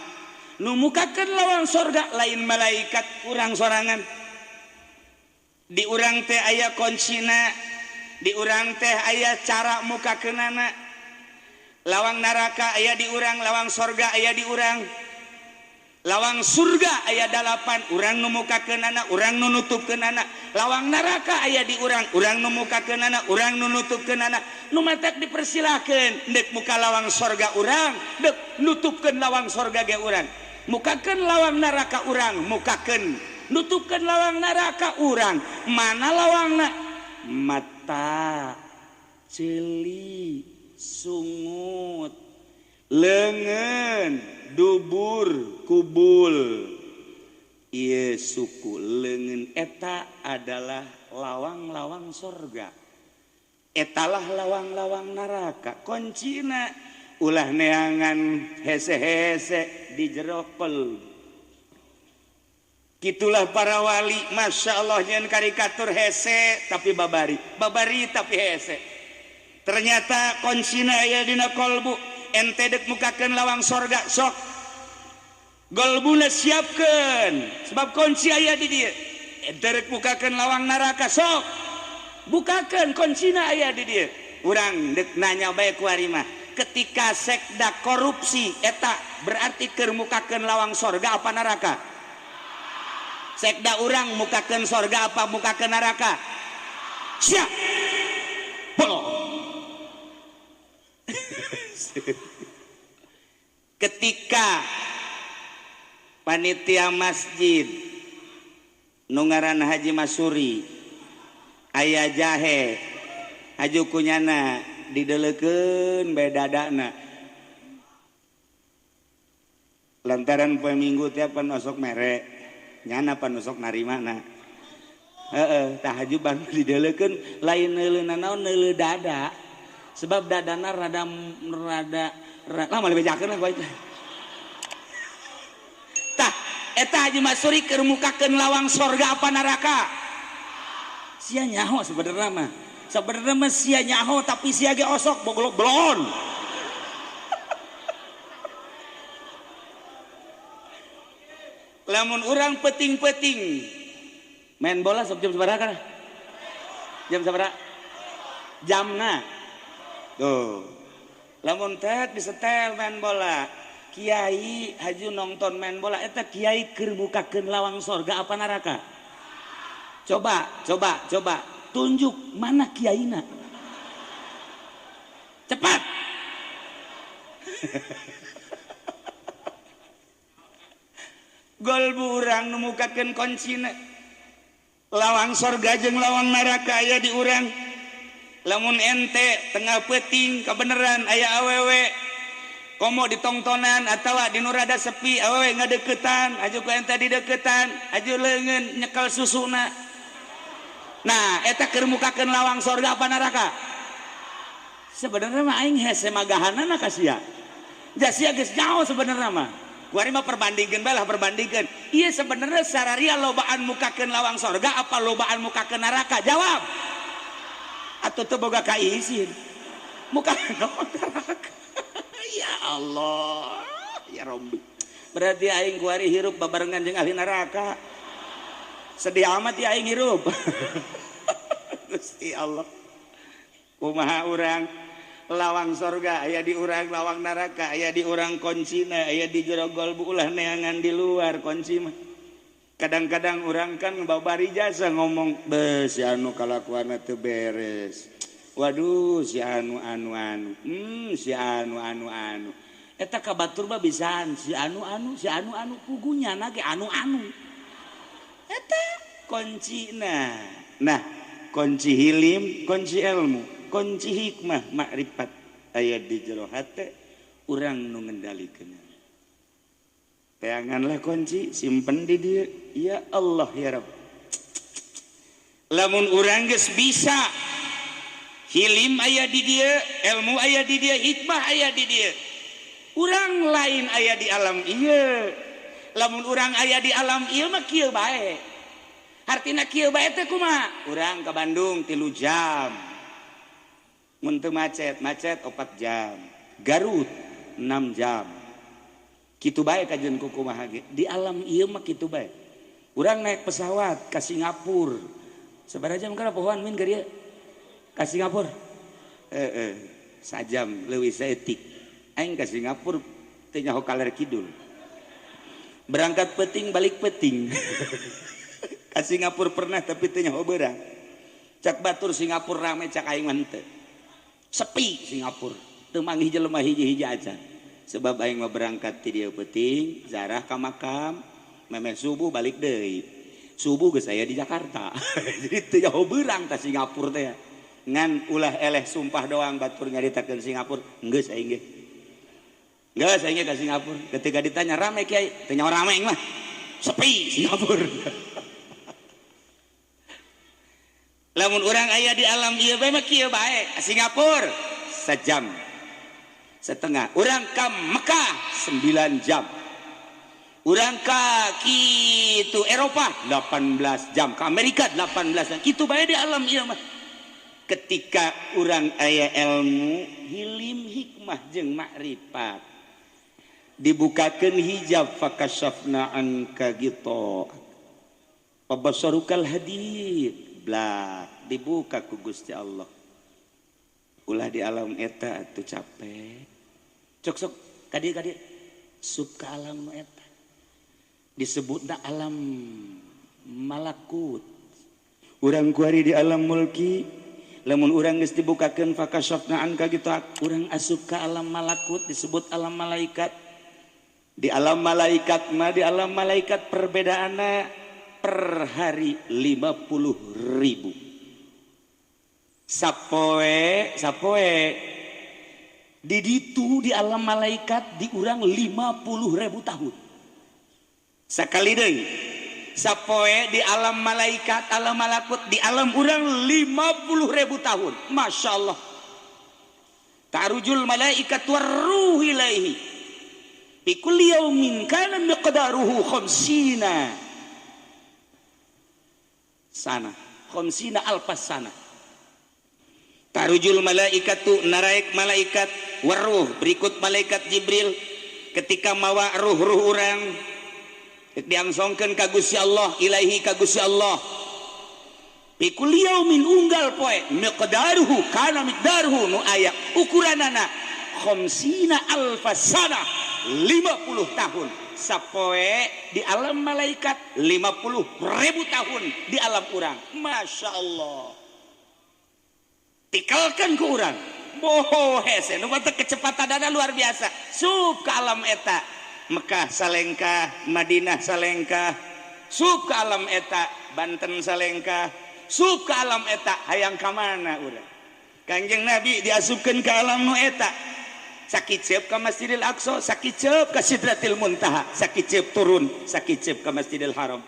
Nu mukakeun lawang surga lain malaikat urang sorangan. Di urang teh aya kuncina, di urang teh aya cara mukakeunana. Lawang neraka aya di urang, lawang sorga aya di urang. Lawang surga aya 8, urang nu mukakeunana, urang nu nutupkeunana. Lawang neraka aya di urang, urang nu mukakeunana, urang nu nutupkeunana. Nu matak dipersilakeun deuk muka lawang sorga urang, deuk nutupkeun lawang sorga ge urang. Mukakeun lawang neraka urang, mukakeun nutupkeun lawang neraka urang. Mana lawangna? Mata, ceuli, sungut, leungeun, dubur, kubul. Ieu suku leungeun eta adalah lawang-lawang sorga, etalah lawang-lawang neraka. Kuncina ulah neangan hese-hese di jero kolbu. Gitulah para wali, Masya Allah, nyen karikatur hese tapi babari, babari tapi hese. Ternyata kuncina aya dina kolbu. Ente dek mukakeun lawang sorga sok golbuna siapkeun, sebab kunci aya di dieu. Ente rek mukakeun lawang neraka sok bukakeun, kuncina aya di dieu. Urang dek nanya bae ku ari mah, ketika sekda korupsi eta berarti keur mukakeun lawang sorga apa neraka? Sekda urang mukakeun sorga apa mukakeun neraka? Siap. Bolong. Ketika panitia masjid nu ngaran Haji Masuri aya jahe haju kunyana dideleukeun bae dadana, lantaran poe Minggu teh pan osok mere nyana pan osok narimana. Heeh, tah haju ban dideleukeun lain neuleuna naon, neuleu dada, sebab dadana rada rada lama lebih jakeun lah itu. Tah eta Haji Masuri keur mukakeun lawang sorga apa neraka? Sia nyaho sebenarnya mah. Sebenarnya mah sia nyaho tapi sia ge osok boglok blon. Lamun urang peting-peting main bola sok jam sabaraha kana? Jam sabaraha? Jamna. Tuh. Lamun teh disetel main bola, kiai haju nonton main bola eta kiai keur mukakeun lawang sorga apa neraka? Coba, coba, coba tunjuk mana kiaina. Cepat. Golbu urang nu mukakeun kuncina. Lawang sorga jeung lawang neraka aya di urang. Lamun ente tengah peting kebenaran aya awewe komo ditongtonan atawa di nu rada sepi awewe ngadeukeutan aju ku ente dideukeutan aju leungeun nyekel susuna. Nah eta keur mukakeun lawang sorga apa neraka? Sebenarnya mah aing hese magahanana ka sia. Ja sia geus nyaho sebenarnya mah. Kuari mah perbandingkeun bae lah, perbandingkeun. Ieu sebenarnya sararia lobaan mukakeun lawang sorga apa lobaan mukakeun neraka? Jawab. Atau teu boga kaisin muka neraka. Ya Allah, ya Rabbi, berarti aing kuari hirup babarengan jeung ahli neraka. Sedih amat ya aing hirup. Gusti Allah, kumaha urang lawang sorga aya di urang, lawang neraka aya di urang, kuncina aya di jero golbu, ulah neangan di luar kunci mah. Kadang-kadang orang kan babari jasa ngomong, be si anu kalakuanna teu beres. Waduh si anu anu anu. Si anu anu anu. Eta ka batur mah bisaan si anu anu si anu anu pugunya na ge anu anu. Eta kuncina. Nah, kunci hilim, kunci ilmu, kunci hikmah makrifat aya di jero hate urang nu ngendalikeun. Teanganlah kunci, simpen di dia. Ya Allah ya Rabb. Lamun urang geus bisa hilim aya di dia, ilmu aya di dia, hikmah aya di dia. Urang lain aya di alam ieu. Lamun urang aya di alam ieu mah kieu bae. Artina kieu bae teh kumaha? Urang ka Bandung 3 jam. Mun teu macet, macet 4 jam. Garut 6 jam. Kitu bae kajian ku kumaha ge. Di alam ieu mah kitu bae. Urang naik pesawat ka Singapura. Sabaraha jam kana pohoan min ka dieu? Ka Singapura. Sajam leuwih saeutik. Aing ka Singapura teu nyaho kaler kidul. Berangkat peting balik peting. Ka Singapura pernah tapi teu nyaho beurang. Cak batur Singapura rame cak aing mah henteu. Sepi Singapura. Teu manggih jelema hiji-hiji aja. Sebab aing mah berangkat ti dieu peuting, zarah ka makam, memeh subuh balik deui. Subuh geus aya di Jakarta. Jadi teu nyaho beurang ka Singapura teh. Ngan ulah eleh sumpah doang batur nyaritakeun Singapura, geus aing ge. Geus aing ge ka Singapura. Ketika ditanya rame kiai, teu nyaho rame aing mah. Sepi Singapura. Lamun urang aya di alam ieu bae mah kieu bae. Singapura sejam setengah. Urang ka Mekah 9 jam. Urang ka kitu Eropa 18 jam, ka Amerika 18 jam. Kitu bae di alam ieu mah. Ketika urang aya ilmu, hilim hikmah jeung makrifat. Dibukakeun hijab fakashafna anka ghita. Fabasarukal hadid. Blak dibuka ku Gusti Allah. Ulah di alam eta atuh capek. Cok sok kadieu sup ka alam nu eta. Disebutna alam malakut. Urang kuari di alam mulki, lamun urang geus dibukakeun fakashafna anka ghita, urang asup ka alam malakut disebut alam malaikat. Di alam malaikat mah di alam malaikat perbedaanna per hari 50.000. Sapoe di ditu di alam malaikat diurang 50.000 tahun. Sakali deui sapoe di alam malaikat alam malakut di alam urang 50.000 tahun. Masya Allah. Ta'rujul malaikat warruh ilaihi bi kulli yaumin kana miqdaruhu khamsina sana, khamsina alfas sana. Tarujul malaikatu naraik malaikat waruh berikut malaikat Jibril ketika mawa ruh-ruh urang diangsongkeun ka Gusti Allah ilaihi ka Gusti Allah. Bi kulli yaumin unggal poe miqdaruhu kana miqdaruhu nu aya ukuranana khamsina alfas sana 50 tahun. Sapoe di alam malaikat 50.000 tahun di alam urang. Masya Allah. Tikalkan ke urang. Boho hese nu batek kecepatanana luar biasa. Sup ke alam eta. Mekah salengkah, Madinah salengkah. Sup ke alam eta, Banten salengkah. Sup ke alam eta, hayang ka mana urang. Kangjeng Nabi diasupkeun ke alam nu eta. Sakiceup ka Masjidil Aqsa, sakiceup ka Sidratil Muntaha, sakiceup turun, sakiceup ka Masjidil Haram.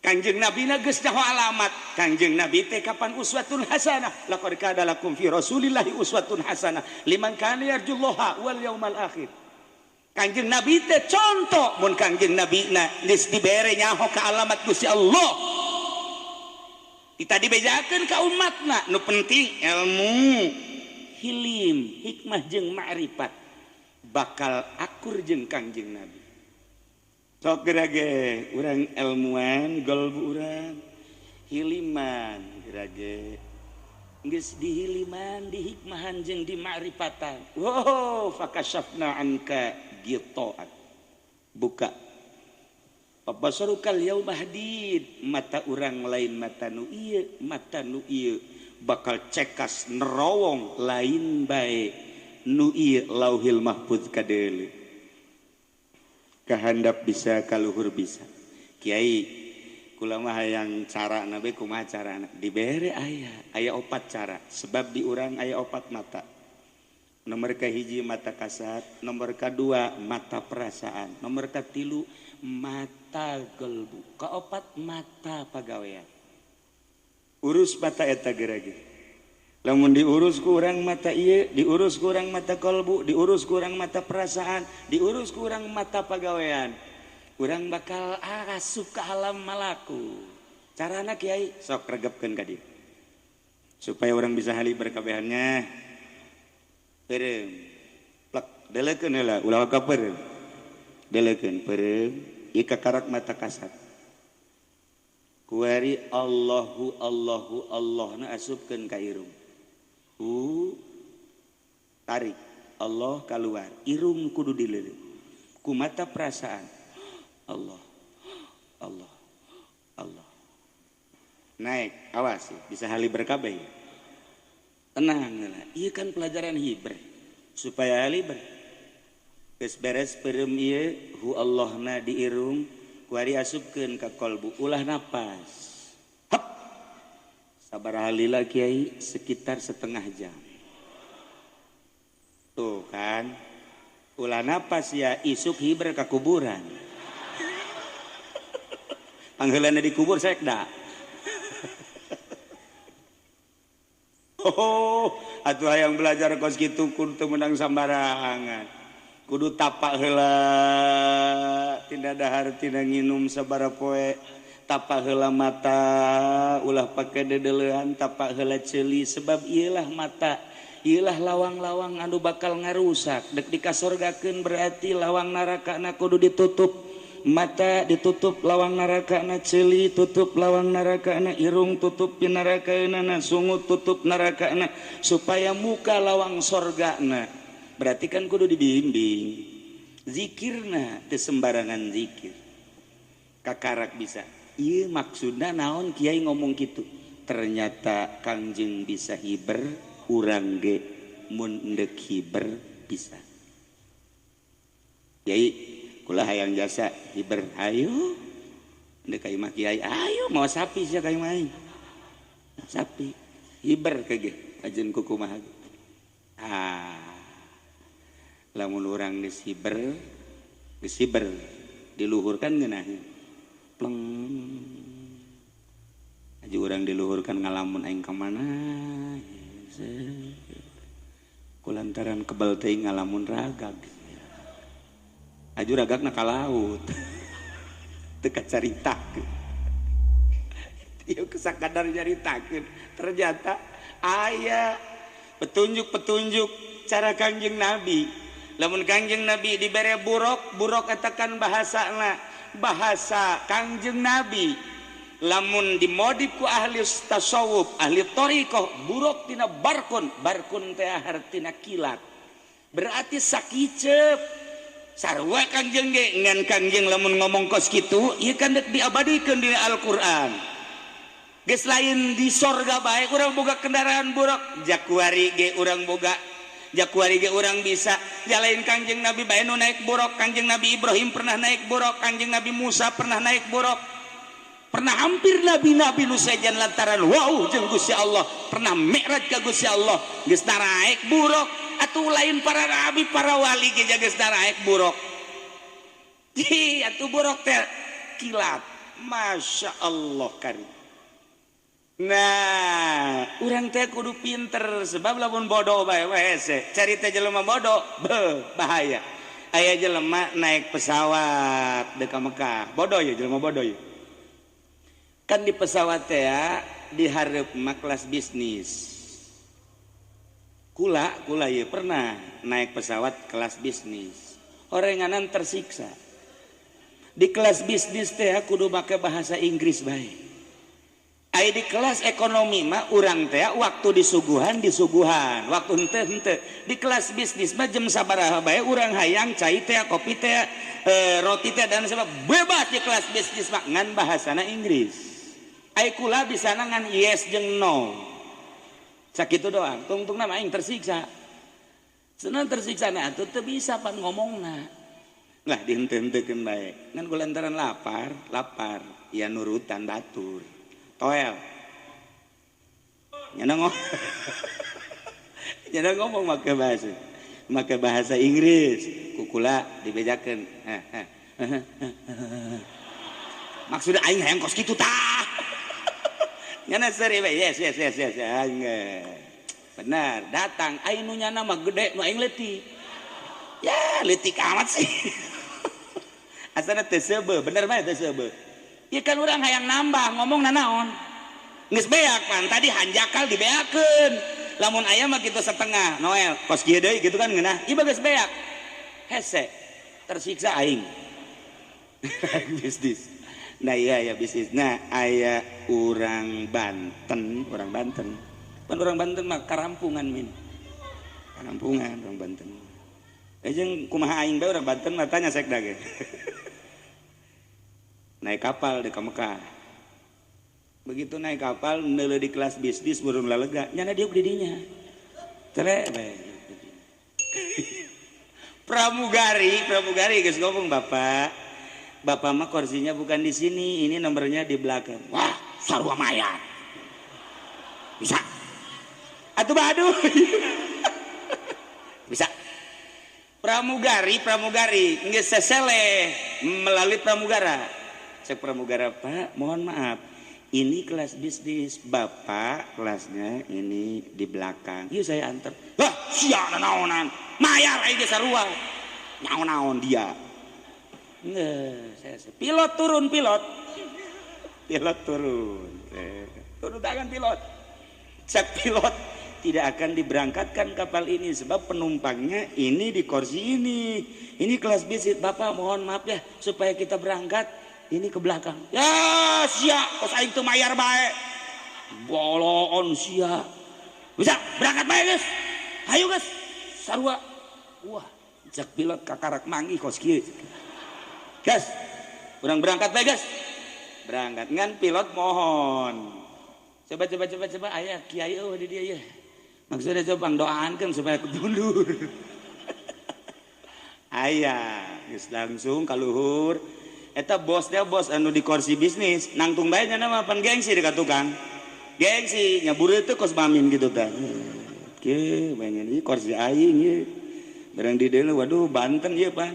Kangjeng Nabi na geus nyaho alamat. Kangjeng Nabi teh kapan uswatun hasanah? Laqad kana lakum fi Rasulillahi uswatun hasanah liman kana yarjullaha wal yaumal akhir. Kangjeng Nabi teh contoh mun Kangjeng Nabi na geus dibere nyaho ka alamat Gusti Allah. Kita dibejakeun ka umatna, nu penting ilmu, hilim, hikmah jeung ma'rifat bakal akur jeung Kangjeng Nabi. Sok gerage urang ilmuan golbu urang hiliman gerage geus dihiliman dihikmahan jeung dimakrifatan. Wow, fakashafna anka ghita'ak. Buka. Fabasarukal yauma hadid, mata urang lain mata nu ieu, mata nu ieu bakal cekas nerowong lain bae nu ieu lauhil mahfuz kadeuleu. Kahandap bisa kaluhur bisa. Kiai kula mah hayang cara nabe kumaha carana dibere aya aya opat cara sebab di urang aya opat mata. Nomor kahiji mata kasat, nomor kadua mata perasaan, nomor katilu mata gelbu, kaopat mata pagawean. Urus mata eta gerage. Lamun diurus ku urang mata ieu, diurus ku urang mata kalbu, diurus ku urang mata perasaan, diurus ku urang mata pagawean. Urang bakal asup ka alam malaku. Carana kiai sok regepkeun ka dieu. Supaya urang bisa hali berkabehannya. Peureum. Plek deleukeun heula ulah ka peureum. Deleukeun peureum ieu kakarak mata kasat. Kuari Allahu Allahu Allahna asupkeun ka irung. Tarik. Allah keluar irung kudu dileuleut ku mata perasaan Allah Allah Allah naik awas bisa haliber kabeh tenang lah ieu kan pelajaran hiber supaya haliber geus beres peureum ieu hu Allahna di irung kuari asupkeun ka kolbu ulah napas hep sabaraha lila kiai sekitar setengah jam tuh kan ulah napas ya isuk hiber ka kuburan pangheulana di kubur sekda. Oh, atuh hayang belajar kos kitu kun teu meunang sambarangan. Kudu tapak heula tina dahar tina nginum sabaraha poe, tapak heula mata ulah pake dedeulean, tapak heula ceuli sebab ieulah mata, ieulah lawang-lawang anu bakal ngarusak. Dek dikasorgakeun berarti lawang narakana kudu ditutup. Mata ditutup lawang narakana, ceuli tutup lawang narakana, irung tutup pinarakana, sungut tutup narakana supaya muka lawang sorgana. Berarti kan kudu dibimbing. Zikirna teu sembarangan zikir. Kakarak bisa. Ieu maksudna naon kiai ngomong kitu? Ternyata Kangjeng bisa hiber, urang ge mun endek hiber bisa. Kiai kula hayang jasa hiber ayo ndek ka imah kiai ayo mau sapi sia ka imah aing sapi hiber ke ge ajeun kukumaha ah lamun urang geus hiber diluhurkan ngeunaheun pleng aja urang diluhurkan ngalamun aing ka mana kulantaran kebel teuing ngalamun ragag aju ragagna ka laut teu kacaritakeun ieu sakadar nyaritakeun ternyata aya petunjuk-petunjuk cara Kangjeng Nabi. Lamun Kangjeng Nabi dibere buruk, buruk eta kan bahasana bahasa Kangjeng Nabi. Lamun dimodif ku ahli tasawuf, ahli thariqah, buruk tina barkun, barkun teh hartina kilat. Berarti sakicep sarua Kangjeng ge ngan Kangjeng lamun ngomong kos kitu ieu kan dek diabadikeun di Al-Qur'an. Geus lain di sorga bae urang boga kendaraan buruk, jakuari ge urang boga, jakuari ge urang bisa. Jalain Kangjeng Nabi bae nu naik buruk, Kangjeng Nabi Ibrahim pernah naik buruk, Kangjeng Nabi Musa pernah naik buruk. Pernah hampir nabi-nabi nu sejen lantaran wow jeung Gusti Allah, pernah mi'raj ka Gusti Allah, geus naik buruk. Atuh lain para nabi, para wali ge geus naik buruk. Di atuh buruk teh kilat. Masya Allah karim. Nah, urang teh kudu pinter sebab lamun bodoh bae we hese. Carita jelema bodoh, beuh bahaya. Aya jelema naik pesawat deuk ka Mekah. Bodoh ya jelema bodoh ya. Kan di pesawat teh dihareup mah kelas bisnis. Kula ya pernah naik pesawat kelas bisnis. Orenganan tersiksa. Di kelas bisnis teh kudu make bahasa Inggris bae. Ai di kelas ekonomi mah urang teh waktu disuguhan, waktu henteu. Di kelas bisnis mah jam sabaraha bae urang hayang cai teh, kopi teh, roti teh dan sebab bebas di kelas bisnis mah ngan bahasana Inggris. Ai kula bisana ngan yes jeung no. Sakitu doang, tungtungna mah aing tersiksa. Senang tersiksa na atuh teu bisa pan ngomongna. Lah dihenteu-henteukeun bae. Ngan kulantaran lapar, ya nurutan batur. Toel. Nyana ngomong. Nyana ngomong make bahasa Inggris, kukula dibejakeun. Maksudna aing hayang kos kitu tah. Nyana seri bae, yes. Benar, datang aing nu nyana mah gede, nu aing leutik. Ya, leutik amat sih. Asana teu seubeuh, bener bae teu seubeuh. Ieu kan urang hayang nambah ngomong nanaon. Geus beak pan tadi hanjakal dibeakeun. Lamun aya mah kitu setengah, Noel, kos kieu deui kitu kan ngeunah. Ieu geus beak. Hese, tersiksa aing. Bisnis. Nah iya ya bisnis. Nah aya urang Banten. Pan urang Banten mah karampungan min. Karampungan urang Banten. Jeung kumaha aing bae urang Banten mah tanya sekda ge. Naik kapal di ka Mekah. Begitu naik kapal neuleuh di kelas bisnis burung lalega, nyana diuk di dinya. Tere bae. Pramugari geus ngomong, "Bapak, bapak mah kursinya bukan di sini, ini nomornya di belakang." Wah, sarua mayat. Bisa. Atuh baduh. Bisa. Pramugari geus seseleh melalui pramugara. Cek pramugara, "Pak, mohon maaf, ini kelas bisnis, bapak kelasnya ini di belakang. Yuk saya antar." Wah, sia naonan. Mayar aing ge sarua. Naon-naon dia. Nggak, saya pilot turun, pilot. Pilot turun. Turun tangan pilot. Cek pilot, tidak akan diberangkatkan kapal ini sebab penumpangnya ini di kursi ini. Ini kelas bisnis, bapak mohon maaf ya supaya kita berangkat ini ke belakang. Ya sia, kos aing teu mayar bae. Boloon sia. Bisa berangkat bae geus. Hayu geus. Sarua. Wah, cek pilot kakarak manggih kos kieu. Gas. Urang berangkat bae geus. Berangkat ngan pilot mohon. Coba aya kiai eueuh di dieu ya. Maksudnya coba doaankeun supaya mundur. Aya, geus langsung ka luhur. Eta bosnya bos anu di kursi bisnis, nangtung bae nya mah pan gengsi dekat tukang. Gengsi nyabur itu kos mamin gitu tah. Kieu bae ieu kursi aing ieu. Barang di dieu waduh Banten ieu pan.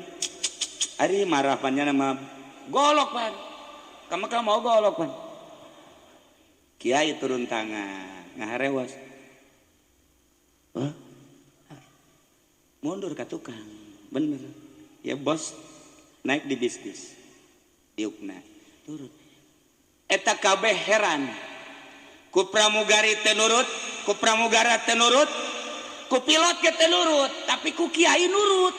Ari marah pan nya mah golok pan. Ka Mekah mau golok pan. Kiai turun tangan, ngaharewas. Hah? Mundur ka tukang. Bener. Ya bos naik di bisnis. Diukna turun. Eta kabeh heran. Ku pramugari teu nurut, ku pramugara teu nurut, ku pilot ge teu nurut, tapi ku kiai nurut.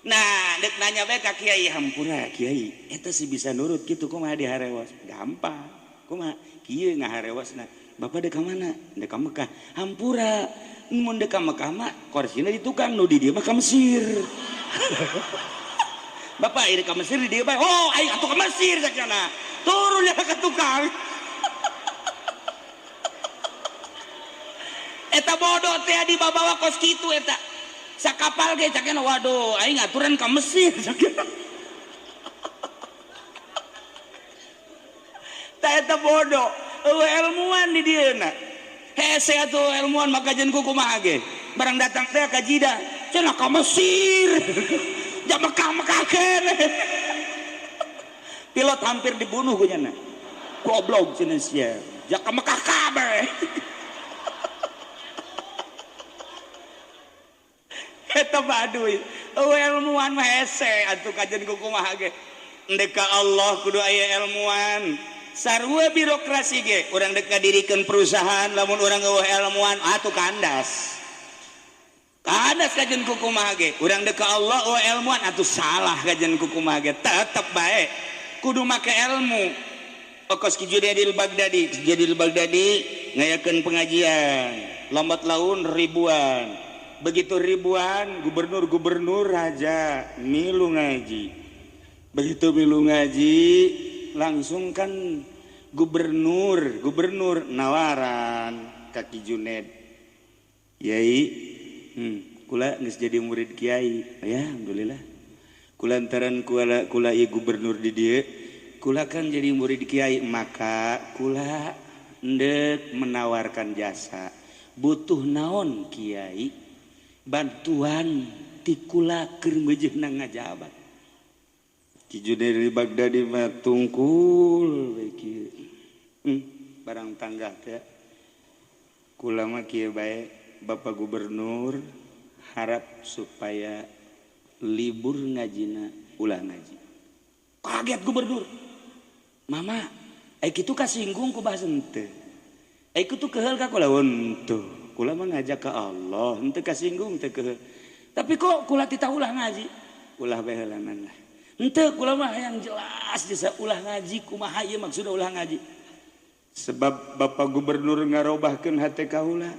Nah, dek nanya bae ka kiai, hampura kiai, eta sih bisa nurut kitu kumaha diharewas? Gampang. Kumaha? Kieu ngaharewasna. Bapak dek ka mana? Dek ka Mekah. Hampura. Mun dek ka Mekah mah korsina di tukang, nu di dieu mah ka Mesir. Bapak ieu ka Mesir di dieu bae. Oh, aing atuh ka Mesir sakjana. Turun ya ka tukang. Eta bodoh teh dibawa kos kitu eta. Sakapal ge cakena waduh aing aturan ka Mesir sakjana. Tah eta bodoh, eueuh ilmuwan di dieuna. Hese atuh ilmuwan maka jeung kumaha ge. Barang datang teh ka Jidah, cenah ka Mesir. Ja Mekah-Mekah keneh. Pilot hampir dibunuh ku nya. Goblok cenah sia. Ja ka Mekah kabeh. Eta baduy. Eueuh ilmuwan mah hese atuh kajen ku kumaha ge. Endek ka Allah kudu aya ilmuwan. Sarua birokrasi ge urang dek ngadirikeun perusahaan lamun urang eueuh ilmuwan atuh kandas. Kandas kajen ku kumaha ge. Urang dek ka Allah eueuh ilmuwan atuh salah kajen ku kumaha ge. Tetep bae kudu make ilmu. Kos ki Junaidil Baghdadi, Junaidil Baghdadi ngayakeun pengajian, lambat laun ribuan. Begitu ribuan gubernur-gubernur raja milu ngaji. Begitu milu ngaji langsung kan gubernur nawaran ka Ki Junaid. Yai, kula geus jadi murid kiai. Ya, alhamdulillah. Kulantaran kula ieu gubernur di dieu, kula kan jadi murid kiai, maka kula endek menawarkan jasa. Butuh naon kiai? Bantuan ti kula keur meujeuhna ngajabat. Ki Junaid Baghdadi mah tungkul we kieu. Barang tanggah teh. Kula mah kieu bae Bapak Gubernur harap supaya libur ngajina ulah ngaji. Kaget gubernur. Mama, ai kitu kasinggung ku bahasa henteu. Ai kitu keheul ka kula henteu. Kula mah ngajak ka Allah, henteu kasinggung teu keheul. Tapi kok kula titah ulah ngaji? Ulah bae heulanan lah. Henteu kula mah hayang jelas jasa ulah ngaji kumaha ieu maksudna ulah ngaji. Sebab Bapak Gubernur ngarobahkeun hate kaula.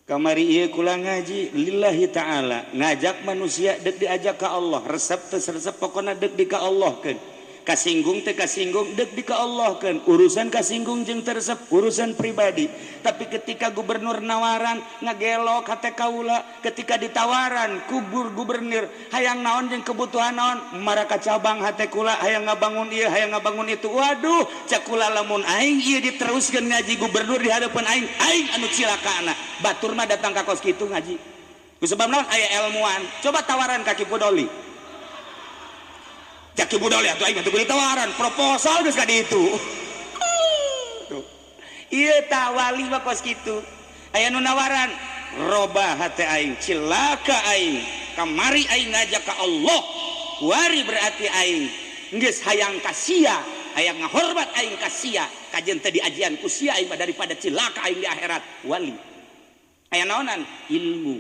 Kamari ieu kula ngaji lillahi ta'ala, ngajak manusia dek diajak ka Allah, resep teu resep pokona dek di ka Allah keun. Kasinggung teu kasinggung dek di ka Allah keun. Urusan kasinggung jeung teu resep urusan pribadi. Tapi ketika gubernur nawaran ngagelok hate kaula, ketika ditawaran kubur gubernur hayang naon jeung kebutuhan naon, maraka cabang hate kula hayang ngabangun ieu, hayang ngabangun itu. Waduh, cek kula lamun aing ieu diteruskeun ngaji gubernur di hadapan aing, aing anu cilakana. Batur mah datang ka kos kitu ngaji. Ku sebab naon aya ilmuwan. Coba tawaran ka Ki Pudoli. Cek Ki Pudoli atuh aing mah teu ditawaran, proposal geus ka ditu. Tuh. Ieu tah wali mah kos kitu. Aya nu nawaran, robah hate aing, cilaka aing. Kamari aing ngajak ka Allah. Kuari berarti aing geus hayang ka sia, hayang ngahormat aing ka sia, kajen teh diajian ku sia aing mah daripada cilaka aing di akhirat. Wali. Aya naonan? Ilmu,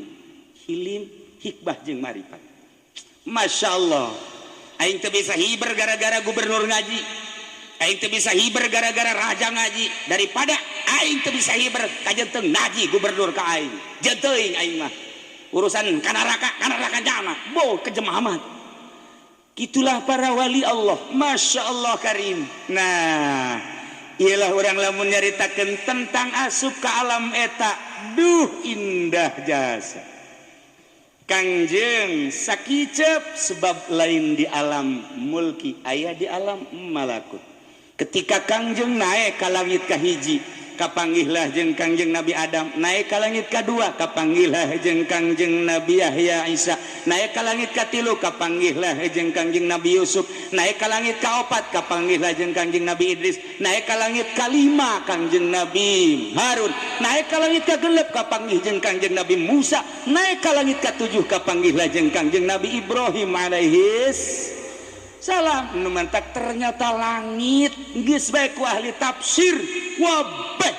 hilim, hikmah jeung marifat. Masya Allah. Aing teu bisa hiber gara-gara gubernur ngaji. Aing teu bisa hiber gara-gara raja ngaji. Daripada aing teu bisa hiber kajen teu ngaji gubernur ka aing. Jeung teuing aing mah. Urusan ka neraka jana. Bo kejem amat. Itulah para wali Allah. Masya Allah karim. Nah, ialah orang lamun nyaritakeun tentang asup ke alam eta. Duh indah jasa. Kangjeng sakicep sebab lain di alam mulki aya di alam malakut. Ketika Kangjeng naik ka langit kahiji, kapanggihlah jeung Kangjeng Nabi Adam, naik ka langit kadua kapanggihlah jeung Kangjeng Nabi Yahya Isa, naik ka langit katilu kapanggihlah jeung Kangjeng Nabi Yusuf, naik ka langit kaopat kapanggihlah jeung Kangjeng Nabi Idris, naik ka langit kalima Kangjeng Nabi Harun, naik ka langit kagenep kapanggih jeung Kangjeng Nabi Musa, naik ka langit katujuh kapanggihlah jeung Kangjeng Nabi Ibrahim alaihis salam. Nu mantak ternyata langit geus bae ku ahli tafsir wabeh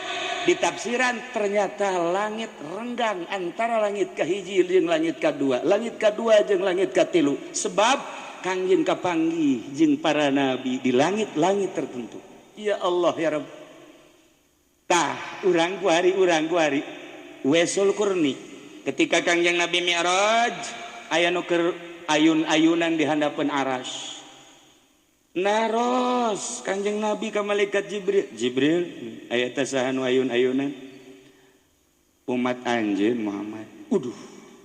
ditafsiran ternyata langit renggang antara langit kahiji jeung langit kadua, langit kadua jeung langit katilu, sebab Kangjeng kapanggih jeung para nabi di langit-langit tertentu. Ya Allah ya Rabb. Tah urang kuari Uwaisul Qurni ketika Kangjeng Nabi Mi'raj aya nu keur ayun-ayunan di handapeun aras. Naros Kangjeng Nabi ka malaikat Jibril, Jibril aya teh saha nu ayun-ayunan? Umat anjeun Muhammad. Uduh,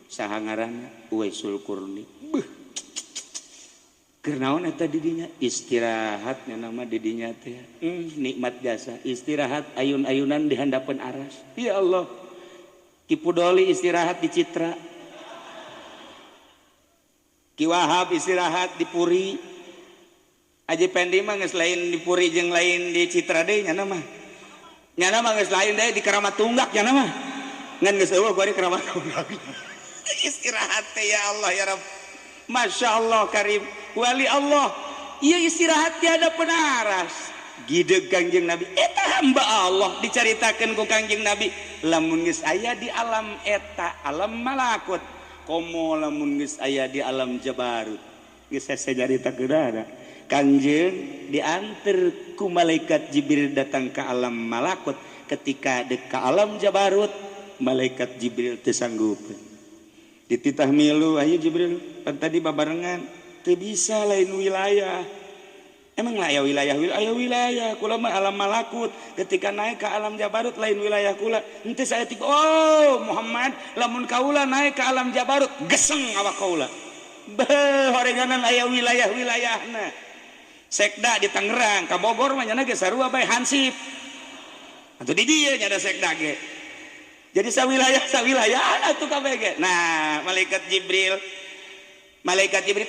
saha ngaranna? Uwaisul Qurni. Beuh. Keur naon eta di dinya? Istirahat nya nama di dinya teh. Nikmat jasa istirahat ayun-ayunan di handapeun aras. Ya Allah. Ki Pudoli istirahat di Citra. Ki Wahab istirahat di Puri. Aji Pendi mah geus lain di Puri jeung lain di Citra deui nyana mah. Nyana mah geus lain deui di Keramat Tunggak nyana mah. Ngan geus eueuh kuari Keramat Tunggak. Istirahat teh ya Allah ya Rabb. Masya Allah karim. Wali Allah. Ieu istirahat di hadapan aras. Gideg Kangjeng Nabi eta hamba Allah dicaritakeun ku Kangjeng Nabi lamun geus aya di alam eta alam malakut komo lamun geus aya di alam jabarut geus hese nyaritakeun ada. Kangjeng diantar ku malaikat Jibril datang ke alam malakut. Ketika dek ke alam jabarut malaikat Jibril teu sanggup dititah milu, ayo Jibril pan tadi babarengan teu bisa lain wilayah. Emang lah aya wilayah wilayah wilayah kula mah alam malakut. Ketika naik ke alam jabarut lain wilayah kula henteu saya tiba. Oh Muhammad, lamun kaula naik ke alam jabarut geseng awak kaula. Beuh, horenganan aya wilayah-wilayahna. Sekda di Tangerang ka Bogor mah nya ge sarua bae hansip atuh di dieu nya ada sekda ge jadi sawilayah sawilayah atuh kabeh ge. Nah, malaikat Jibril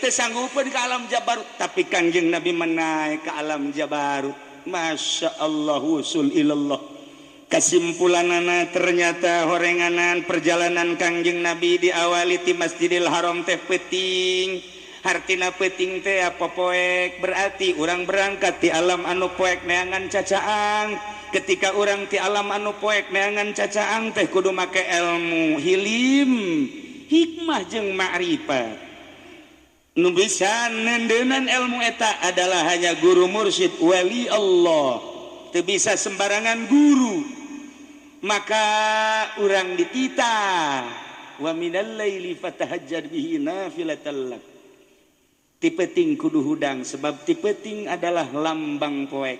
teh sanggupeun ke alam jabarut, tapi Kangjeng Nabi menaik ke alam jabarut. Masya Allah, wusul ilallah. Kesimpulanana ternyata horenganan perjalanan Kangjeng Nabi diawali ti Masjidil Haram teh peuting. Hartina peuting teh apa? Poek. Berarti urang berangkat di alam anu poek neangan cacaang. Ketika urang ti alam anu poek neangan cacaang teh kudu make ilmu hilim, hikmah jeung ma'rifat. Nu bisa nendeunan ilmu eta adalah hanya guru mursyid wali Allah, teu bisa sembarangan guru. Maka urang dititah wa minal laili fatahajjad bihi nafilatan lak. Ti peuting kudu hudang sebab ti peuting adalah lambang poek.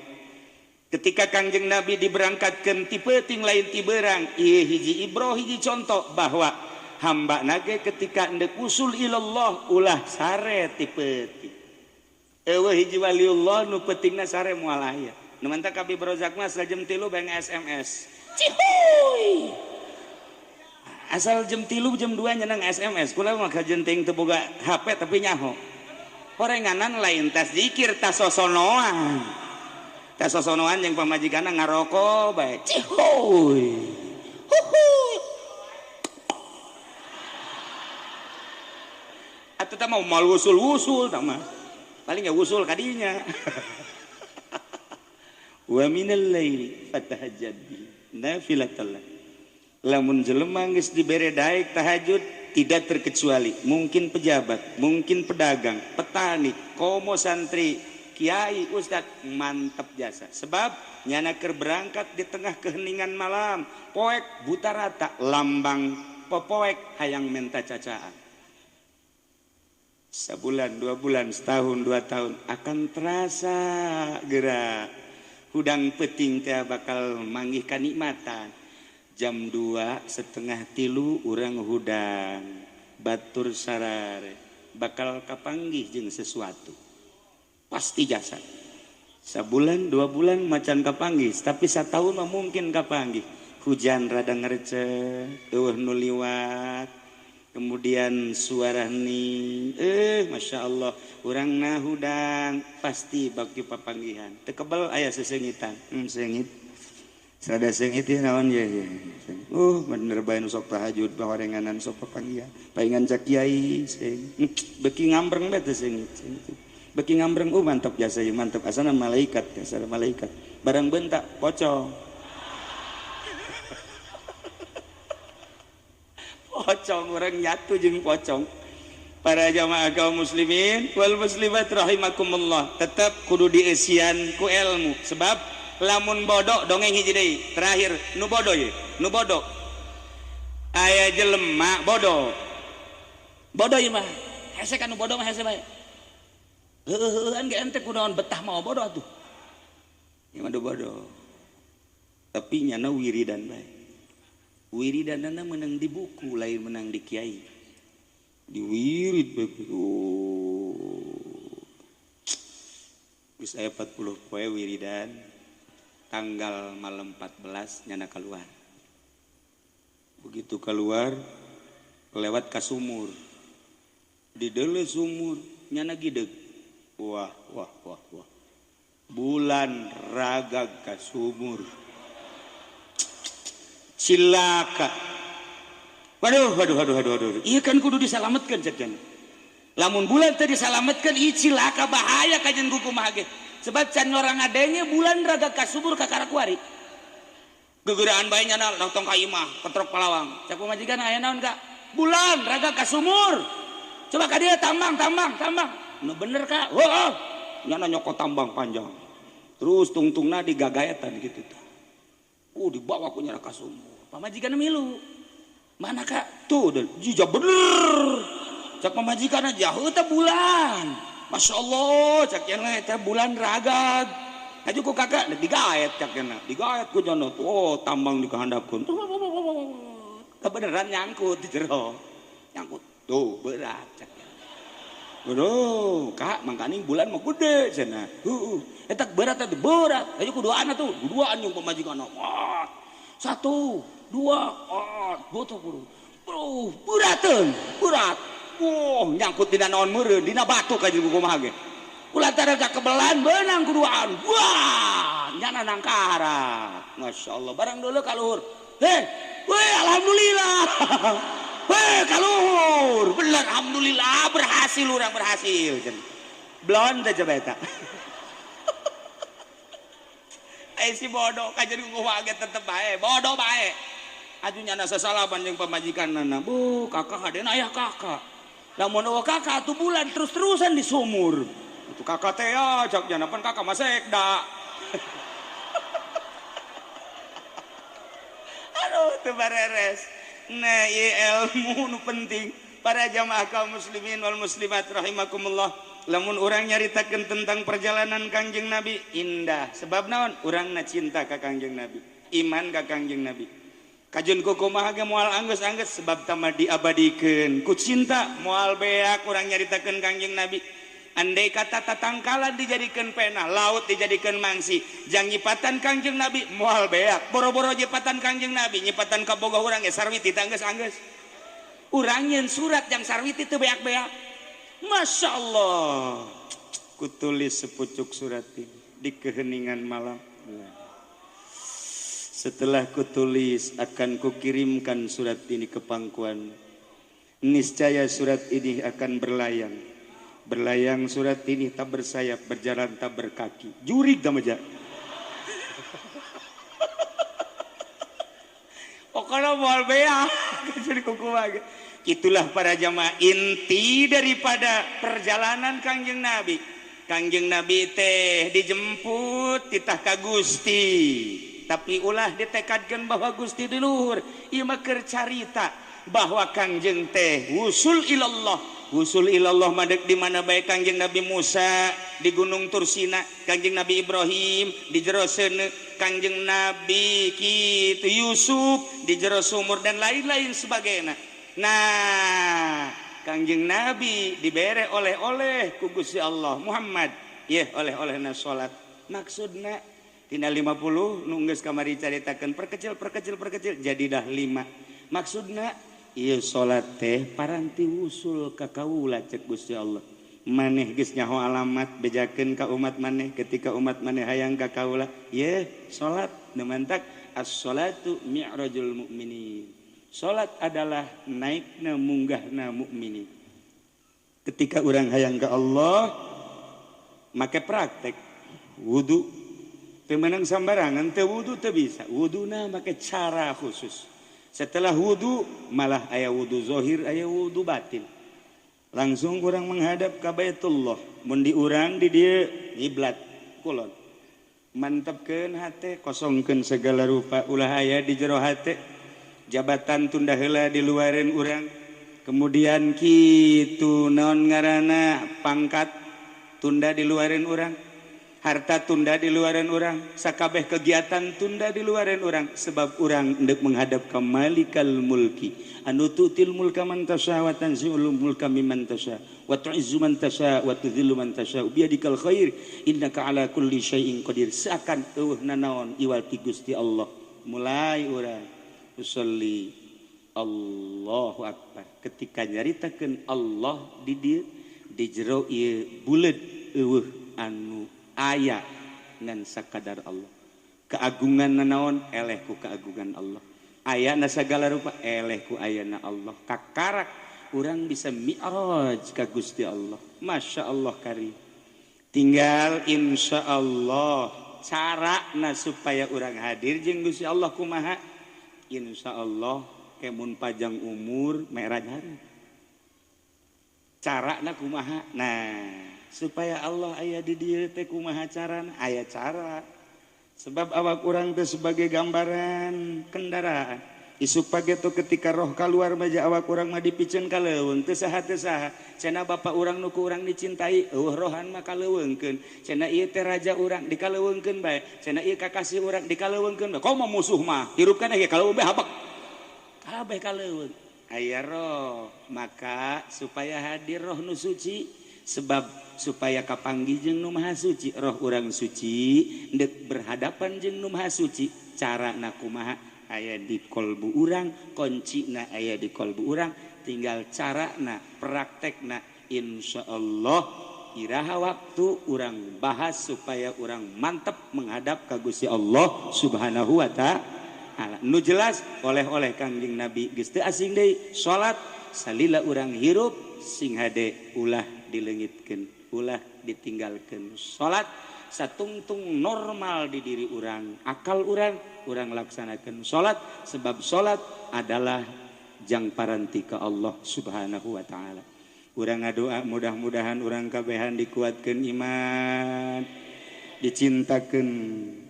Ketika Kangjeng Nabi diberangkatkeun ti peuting lain ti beurang, ieu hiji ibroh hiji contoh bahwa hamba nage ketika endek usul ilallah ulah sare ti peuting. Eueuh hiji waliullah nu peutingna sare moal aya. Nu mantap Kabib Rozak mah asal jam 3 bang SMS. Cihuy. Asal jam 3 jam 2 nyeneng SMS. Kula mah kajenting teu boga HP tapi nyaho. Horenganan lain tas zikir tas sosonoan. Tas sosonoan jeung pamajikanna ngaroko bae. Cihuy. Huhuy. Atuh tah mau mal wusul-wusul tah mah. Paling ya wusul kadinya. Wa minal laili fatahajjad bihi nafilatan lak. Lamun jelema geus dibere daek tahajud tidak terkecuali mungkin pejabat, mungkin pedagang, petani, komo santri, kiai, ustad, mantap jasa. Sebab nyana keur berangkat di tengah keheningan malam, poek buta rata, lambang popoek hayang menta cacaan. Sebulan, 2 bulan, setahun, 2 tahun akan terasa gerak. Hudang peting teh bakal manggih kanikmatan. Jam 2 setengah tilu urang hudang batur sarare bakal kapanggih jeung sesuatu. Pasti jasa. Sabulan, 2 bulan macan kapanggih, tapi satahun mah mungkin kapanggih. Hujan rada ngereceh, eueuh nu liwat. Kemudian suara hening, Masya Allah, urang na hudang pasti baki papanggihan. Teu kebel aya sesengitan, sengit. Sada sengit ya naon ye. Bener bae nu sok tahajud bahorenganan sok papanggihan. Paingan cak kiai seng. Beki ngambreng bae teh sengit. Beki ngambreng mantap jasa ieu mantap asana malaikat, asana malaikat. Barang bentak pocong. Pocong orang nyatu jeung pocong. Para jamaah kaum muslimin wal muslimat rahimakumullah, tetap kudu dieusian ku ilmu sebab lamun bodoh dongeng hiji deui terakhir nu bodoh ye nu bodoh aya jelema bodoh bodoh ieu mah hese kan nu bodoh mah hese bae heueuh-heueuhan ge ente kunaon betah mau bodoh atuh ieu mah bodoh tapi nyana wiridan bae. Wiridanana menang di buku lain menang di kiai di wirid bae. Geus aya 40 poe wiridan tanggal malam 14 nyana keluar. Begitu keluar lewat ka sumur. Di deuleu sumur nyana gideg. Wah wah wah wah. Bulan ragag ka sumur. Cilaka. Waduh, waduh, waduh, waduh, waduh. Iya kan kudu disalametkeun cek cenah. Lamun bulan teu disalametkeun ieu cilaka bahaya kajen kumaha ge. Sebab can orang adenge bulan raga kasubur ka karakuari. Gegeraan bae nyana tong ka imah, ketrok palawang. Cak pamajikan aya naon Kak? Bulan raga kasumur. Coba ka dieu tambang, tambang, tambang. Nu bener Kak. Heuh. Nyana nyokot tambang panjang. Terus tungtungna digagaetan kitu tah. Dibawa ku nyana kasumur. Pamajikan milu. Mana Kak? Tuh, jija bener. Cak pamajikan aja, heuh teh bulan. Masya Allah, cak cenah eta bulan ragag. Aju ku kakak digaet cak cenah. Digaet ku cenah. Oh, tambang dikahandapkeun. Kebeneran nyangkut di jero. Nyangkut. Tuh, berat cak cenah. Waduh, Kak, mangkaning bulan mah gede cenah. Heuh, eta berat eta berat. Aju ku duaan atuh, duaan jeung pamajikan. Wah. 1, 2, 4, bro, berateun, berat. Wah, nyangkut dina naon meureun, dina batu ka jeung kumaha ge. Kulantaran ka kebelan beunang kuduaan. Wah, nyana nangkara. Masya Allah, barang dulu ka luhur. Heh, weh alhamdulillah. Weh ka luhur. Bener alhamdulillah berhasil urang berhasil. Blon teh coba eta. Si bodoh kajen kumaha ge tetep bae, bodoh bae. Aju nyana sasalaman jeung pamajikanna. Bu, kakak hadena aya kakak. Lamun eueuh kakak atuh bulan terus-terusan di sumur. Itu kakak teh ya, cak nyana pan kakak mah sekda. Teu bareres. Nah, ieu ilmu nu penting para jamaah kaum muslimin wal muslimat rahimakumullah. Lamun urang nyaritakeun tentang perjalanan Kangjeng Nabi indah, sebab naon? Urangna cinta ka Kangjeng Nabi, iman ka Kangjeng Nabi. Kajun ku kumaha ge moal anggeus-anggeus sebab tama diabadikeun ku cinta, moal beak urang nyaritakeun Kangjeng Nabi. Andai kata tatangkalan dijadikeun pena, laut dijadikeun mangsi, jang nyipatan Kangjeng Nabi moal beak. Boro-boro nyipatan Kangjeng Nabi, nyipatan kabogoh urang ge sarwiti teh anggeus-anggeus. Urang nyeun surat jang sarwiti teu beak-beak. Masya Allah, kutulis sepucuk surat ini di keheningan malam. Setelah kutulis akan kukirimkan surat ini ke pangkuan. Niscaya surat ini akan berlayang. Berlayang surat ini tak bersayap, berjalan tak berkaki. Jurig dah meja. Pokoknya moal beak. Jadi kukumaha. Itulah para jamaah inti daripada perjalanan Kangjeng Nabi. Kangjeng Nabi teh dijemput titah ka Gusti. Tapi ulah ditekadkeun bahwa Gusti di luhur. Ieu mah keur carita bahwa Kangjeng teh wusul ilallah. Wusul ilallah madeg di mana bae Kangjeng Nabi Musa di Gunung Tursina, Kangjeng Nabi Ibrahim di jero seuneu, Kangjeng Nabi kitu Yusuf di jero sumur dan lain-lain sebagainya. Nah, Kangjeng Nabi dibere oleh-oleh ku Gusti Allah Muhammad. Yeh oleh-olehna salat. Maksudna tina 50 nu geus kamari caritakeun perkecil perkecil perkecil jadi dah 5. Maksudna ieu salat teh paranti wusul ka kaula cek Gusti Allah. Maneh geus nyaho alamat bejakeun ka umat maneh ketika umat maneh hayang ka kaula. Yeh salat nu mantak as-salatu mi'rajul mukminin. Salat adalah naikna munggahna mukminin. Ketika urang hayang ka Allah make praktek wudu teu meunang sambarangan, teu wudu teu bisa. Wuduna make cara khusus. Setelah wudu malah aya wudu zahir, aya wudu batin. Langsung urang menghadap ka Baitullah. Mun di urang di dieu ngiblat kulon. Mantepkeun hate, kosongkeun segala rupa ulah aya di jero hate. Jabatan tunda heula di luareun urang. Kemudian kitu naon ngaranna pangkat tunda di luareun urang. Harta tunda di luareun urang, sakabeh kegiatan tunda di luareun urang sebab urang endek menghadap ka Malikal Mulki. Anu tu'til mulka man tasha wa tanzi'ul mulka mimman tasha wa tu'izzu man tasha wa tudhillu man tasha biyadikal khair innaka ala kulli syai'in qadir. Seakan eueuh nanaon iwal ti Gusti Allah. Mulai urang usolli Allahu Akbar. Ketika nyaritakeun Allah di dieu di jero ieu buleud eueuh anu aya ngan sakadar Allah. Keagungan nanaon eleh ku keagungan Allah. Aya na sagala rupa eleh ku ayana Allah. Kakarak urang bisa mi'raj ka Gusti Allah. Masya Allah karim. Tinggal insya Allah carana supaya urang hadir jeung Gusti Allah kumaha? Insya Allah kemun panjang umur mi'raj hari. Carana kumaha? Nah, supaya Allah aya di dieu teh kumaha carana? Aya cara. Sebab awak urang teh sebagai gambaran kendaraan. Isuk pageto ketika roh keluar baja awak urang mah dipiceun ka leuweung teu saha teu saha. Cenah bapa urang nu ku urang dicintai, eueuh rohan mah kaleuweungkeun. Cenah ieu teh raja urang dikaleuweungkeun bae. Cenah ieu kakasih urang dikaleuweungkeun bae. Komo musuh mah hirup kana ge kaleuweung bae habek. Kabeh kaleuweung. Aya roh, maka supaya hadir roh nu suci sebab supaya kapanggih jeung nu maha suci, roh urang suci ndek berhadapan jeung nu maha suci, carana kumaha aya di kolbu urang, kuncina aya di kolbu urang, tinggal carana praktekna. Insyaallah iraha waktu urang bahas supaya urang mantep menghadap ka Gusti Allah Subhanahu wa ta'ala. Nu jelas oleh-oleh Kangjeng Nabi geus teu asing deui salat salila urang hirup sing hade ulah dileungitkeun, ulah ditinggalkeun. Salat satungtung normal di diri urang, akal urang, urang laksanakeun salat sebab salat adalah jang paranti ka Allah Subhanahu wa ta'ala. Urang ngadoa mudah-mudahan urang kabehan dikuatkeun iman, dicintakeun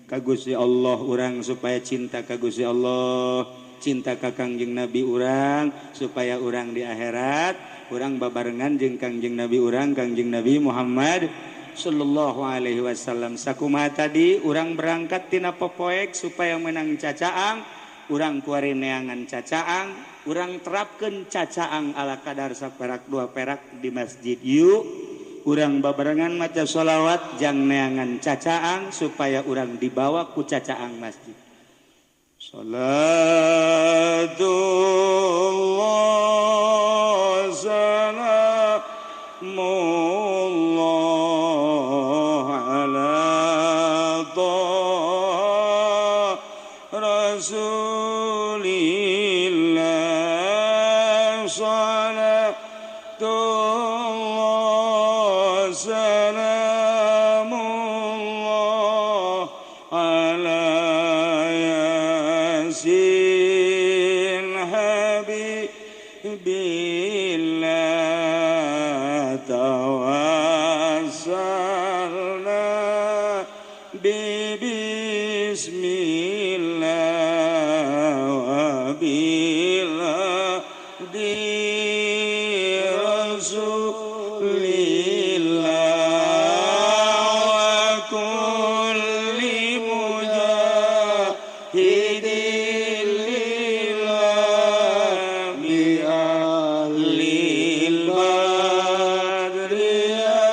ka Gusti Allah urang supaya cinta ka Gusti Allah. Cinta ka Kangjeng Nabi urang supaya urang di akhirat urang babarengan jeung Kangjeng Nabi urang, Kangjeng Nabi Muhammad sallallahu alaihi wasallam. Sakumaha tadi urang berangkat tina popoek supaya menang cacaang, urang kuari neangan cacaang, urang terapkeun cacaang ala kadar saperak dua perak di masjid. Yuk urang babarengan maca sholawat jang neangan cacaang supaya urang dibawa ku cacaang masjid. Salatullah salamullah ala Taha Rasulillah. Salatullah salamullah ala Yasin Habibillah. Tawassalna bibismillah wa biladi Rasulillah wa kulli mujahidin lillah bi ahlil badri ya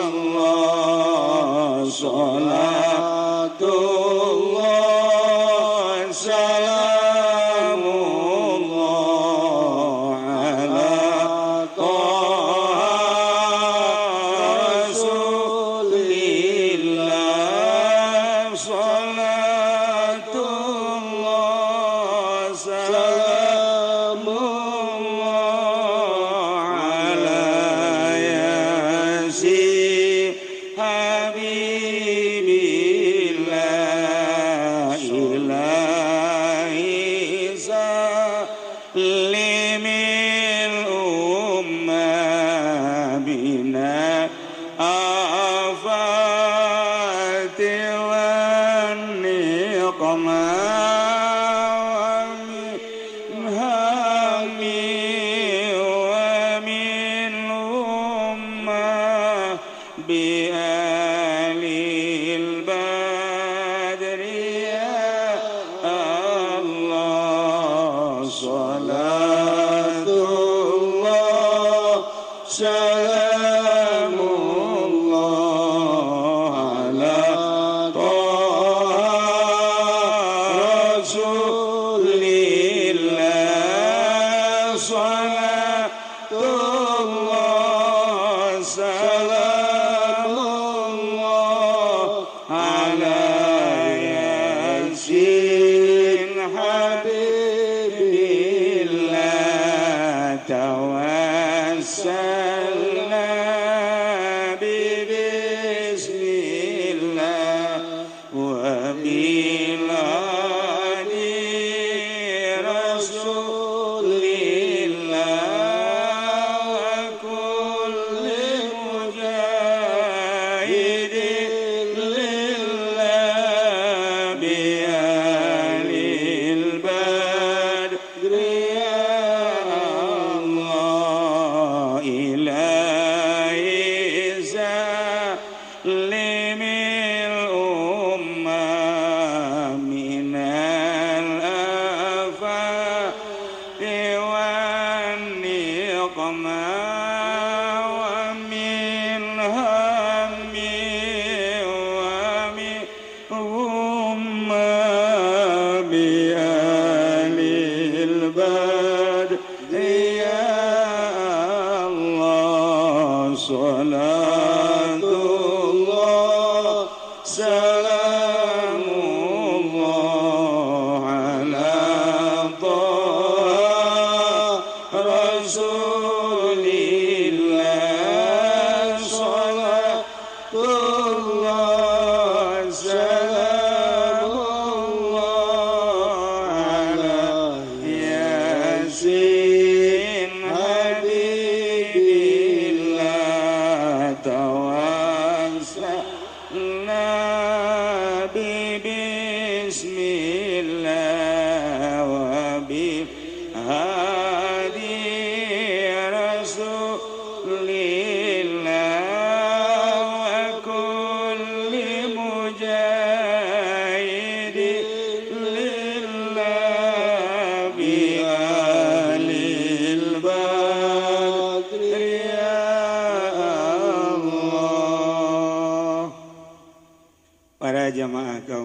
Allah. Salatullah salamullah ala Taha Rasulillah. Salatullah salamullah ala Yasin Habibillah. Ilahi salimil ummah bina afati wan niqmah wa min hammi wa min ummah bi ahlil badri ya Allah. Salatullah salamullah ala Taha Rasulillah. Salatullah salamullah ala Yasin Habibillah. Tawassalna bibismillah wa biladi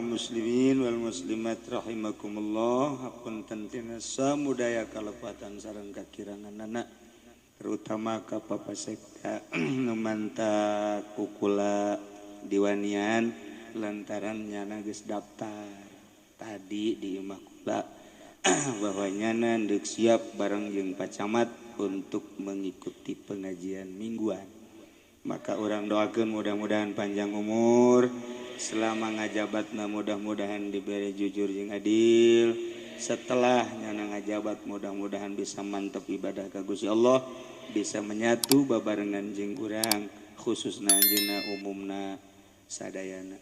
Muslimin wal muslimat rahimakumullah, hapunten tina samudaya kalepatan sareng kakiranganana, terutama ka Papa Sekda nu manta kukula diwanian lantaran nyana geus daftar tadi di imah kula bahwa nyana deuk siap bareng jeung Pak Camat untuk mengikuti pengajian mingguan. Maka urang doakeun mudah-mudahan panjang umur selama ngajabatna, mudah-mudahan diberi jujur jeung adil. Setelah nyana ngajabat, mudah-mudahan bisa mantep ibadah ka Gusti Allah, bisa menyatu babarengan jeung urang, khususna anjeunna, umumna sadayana.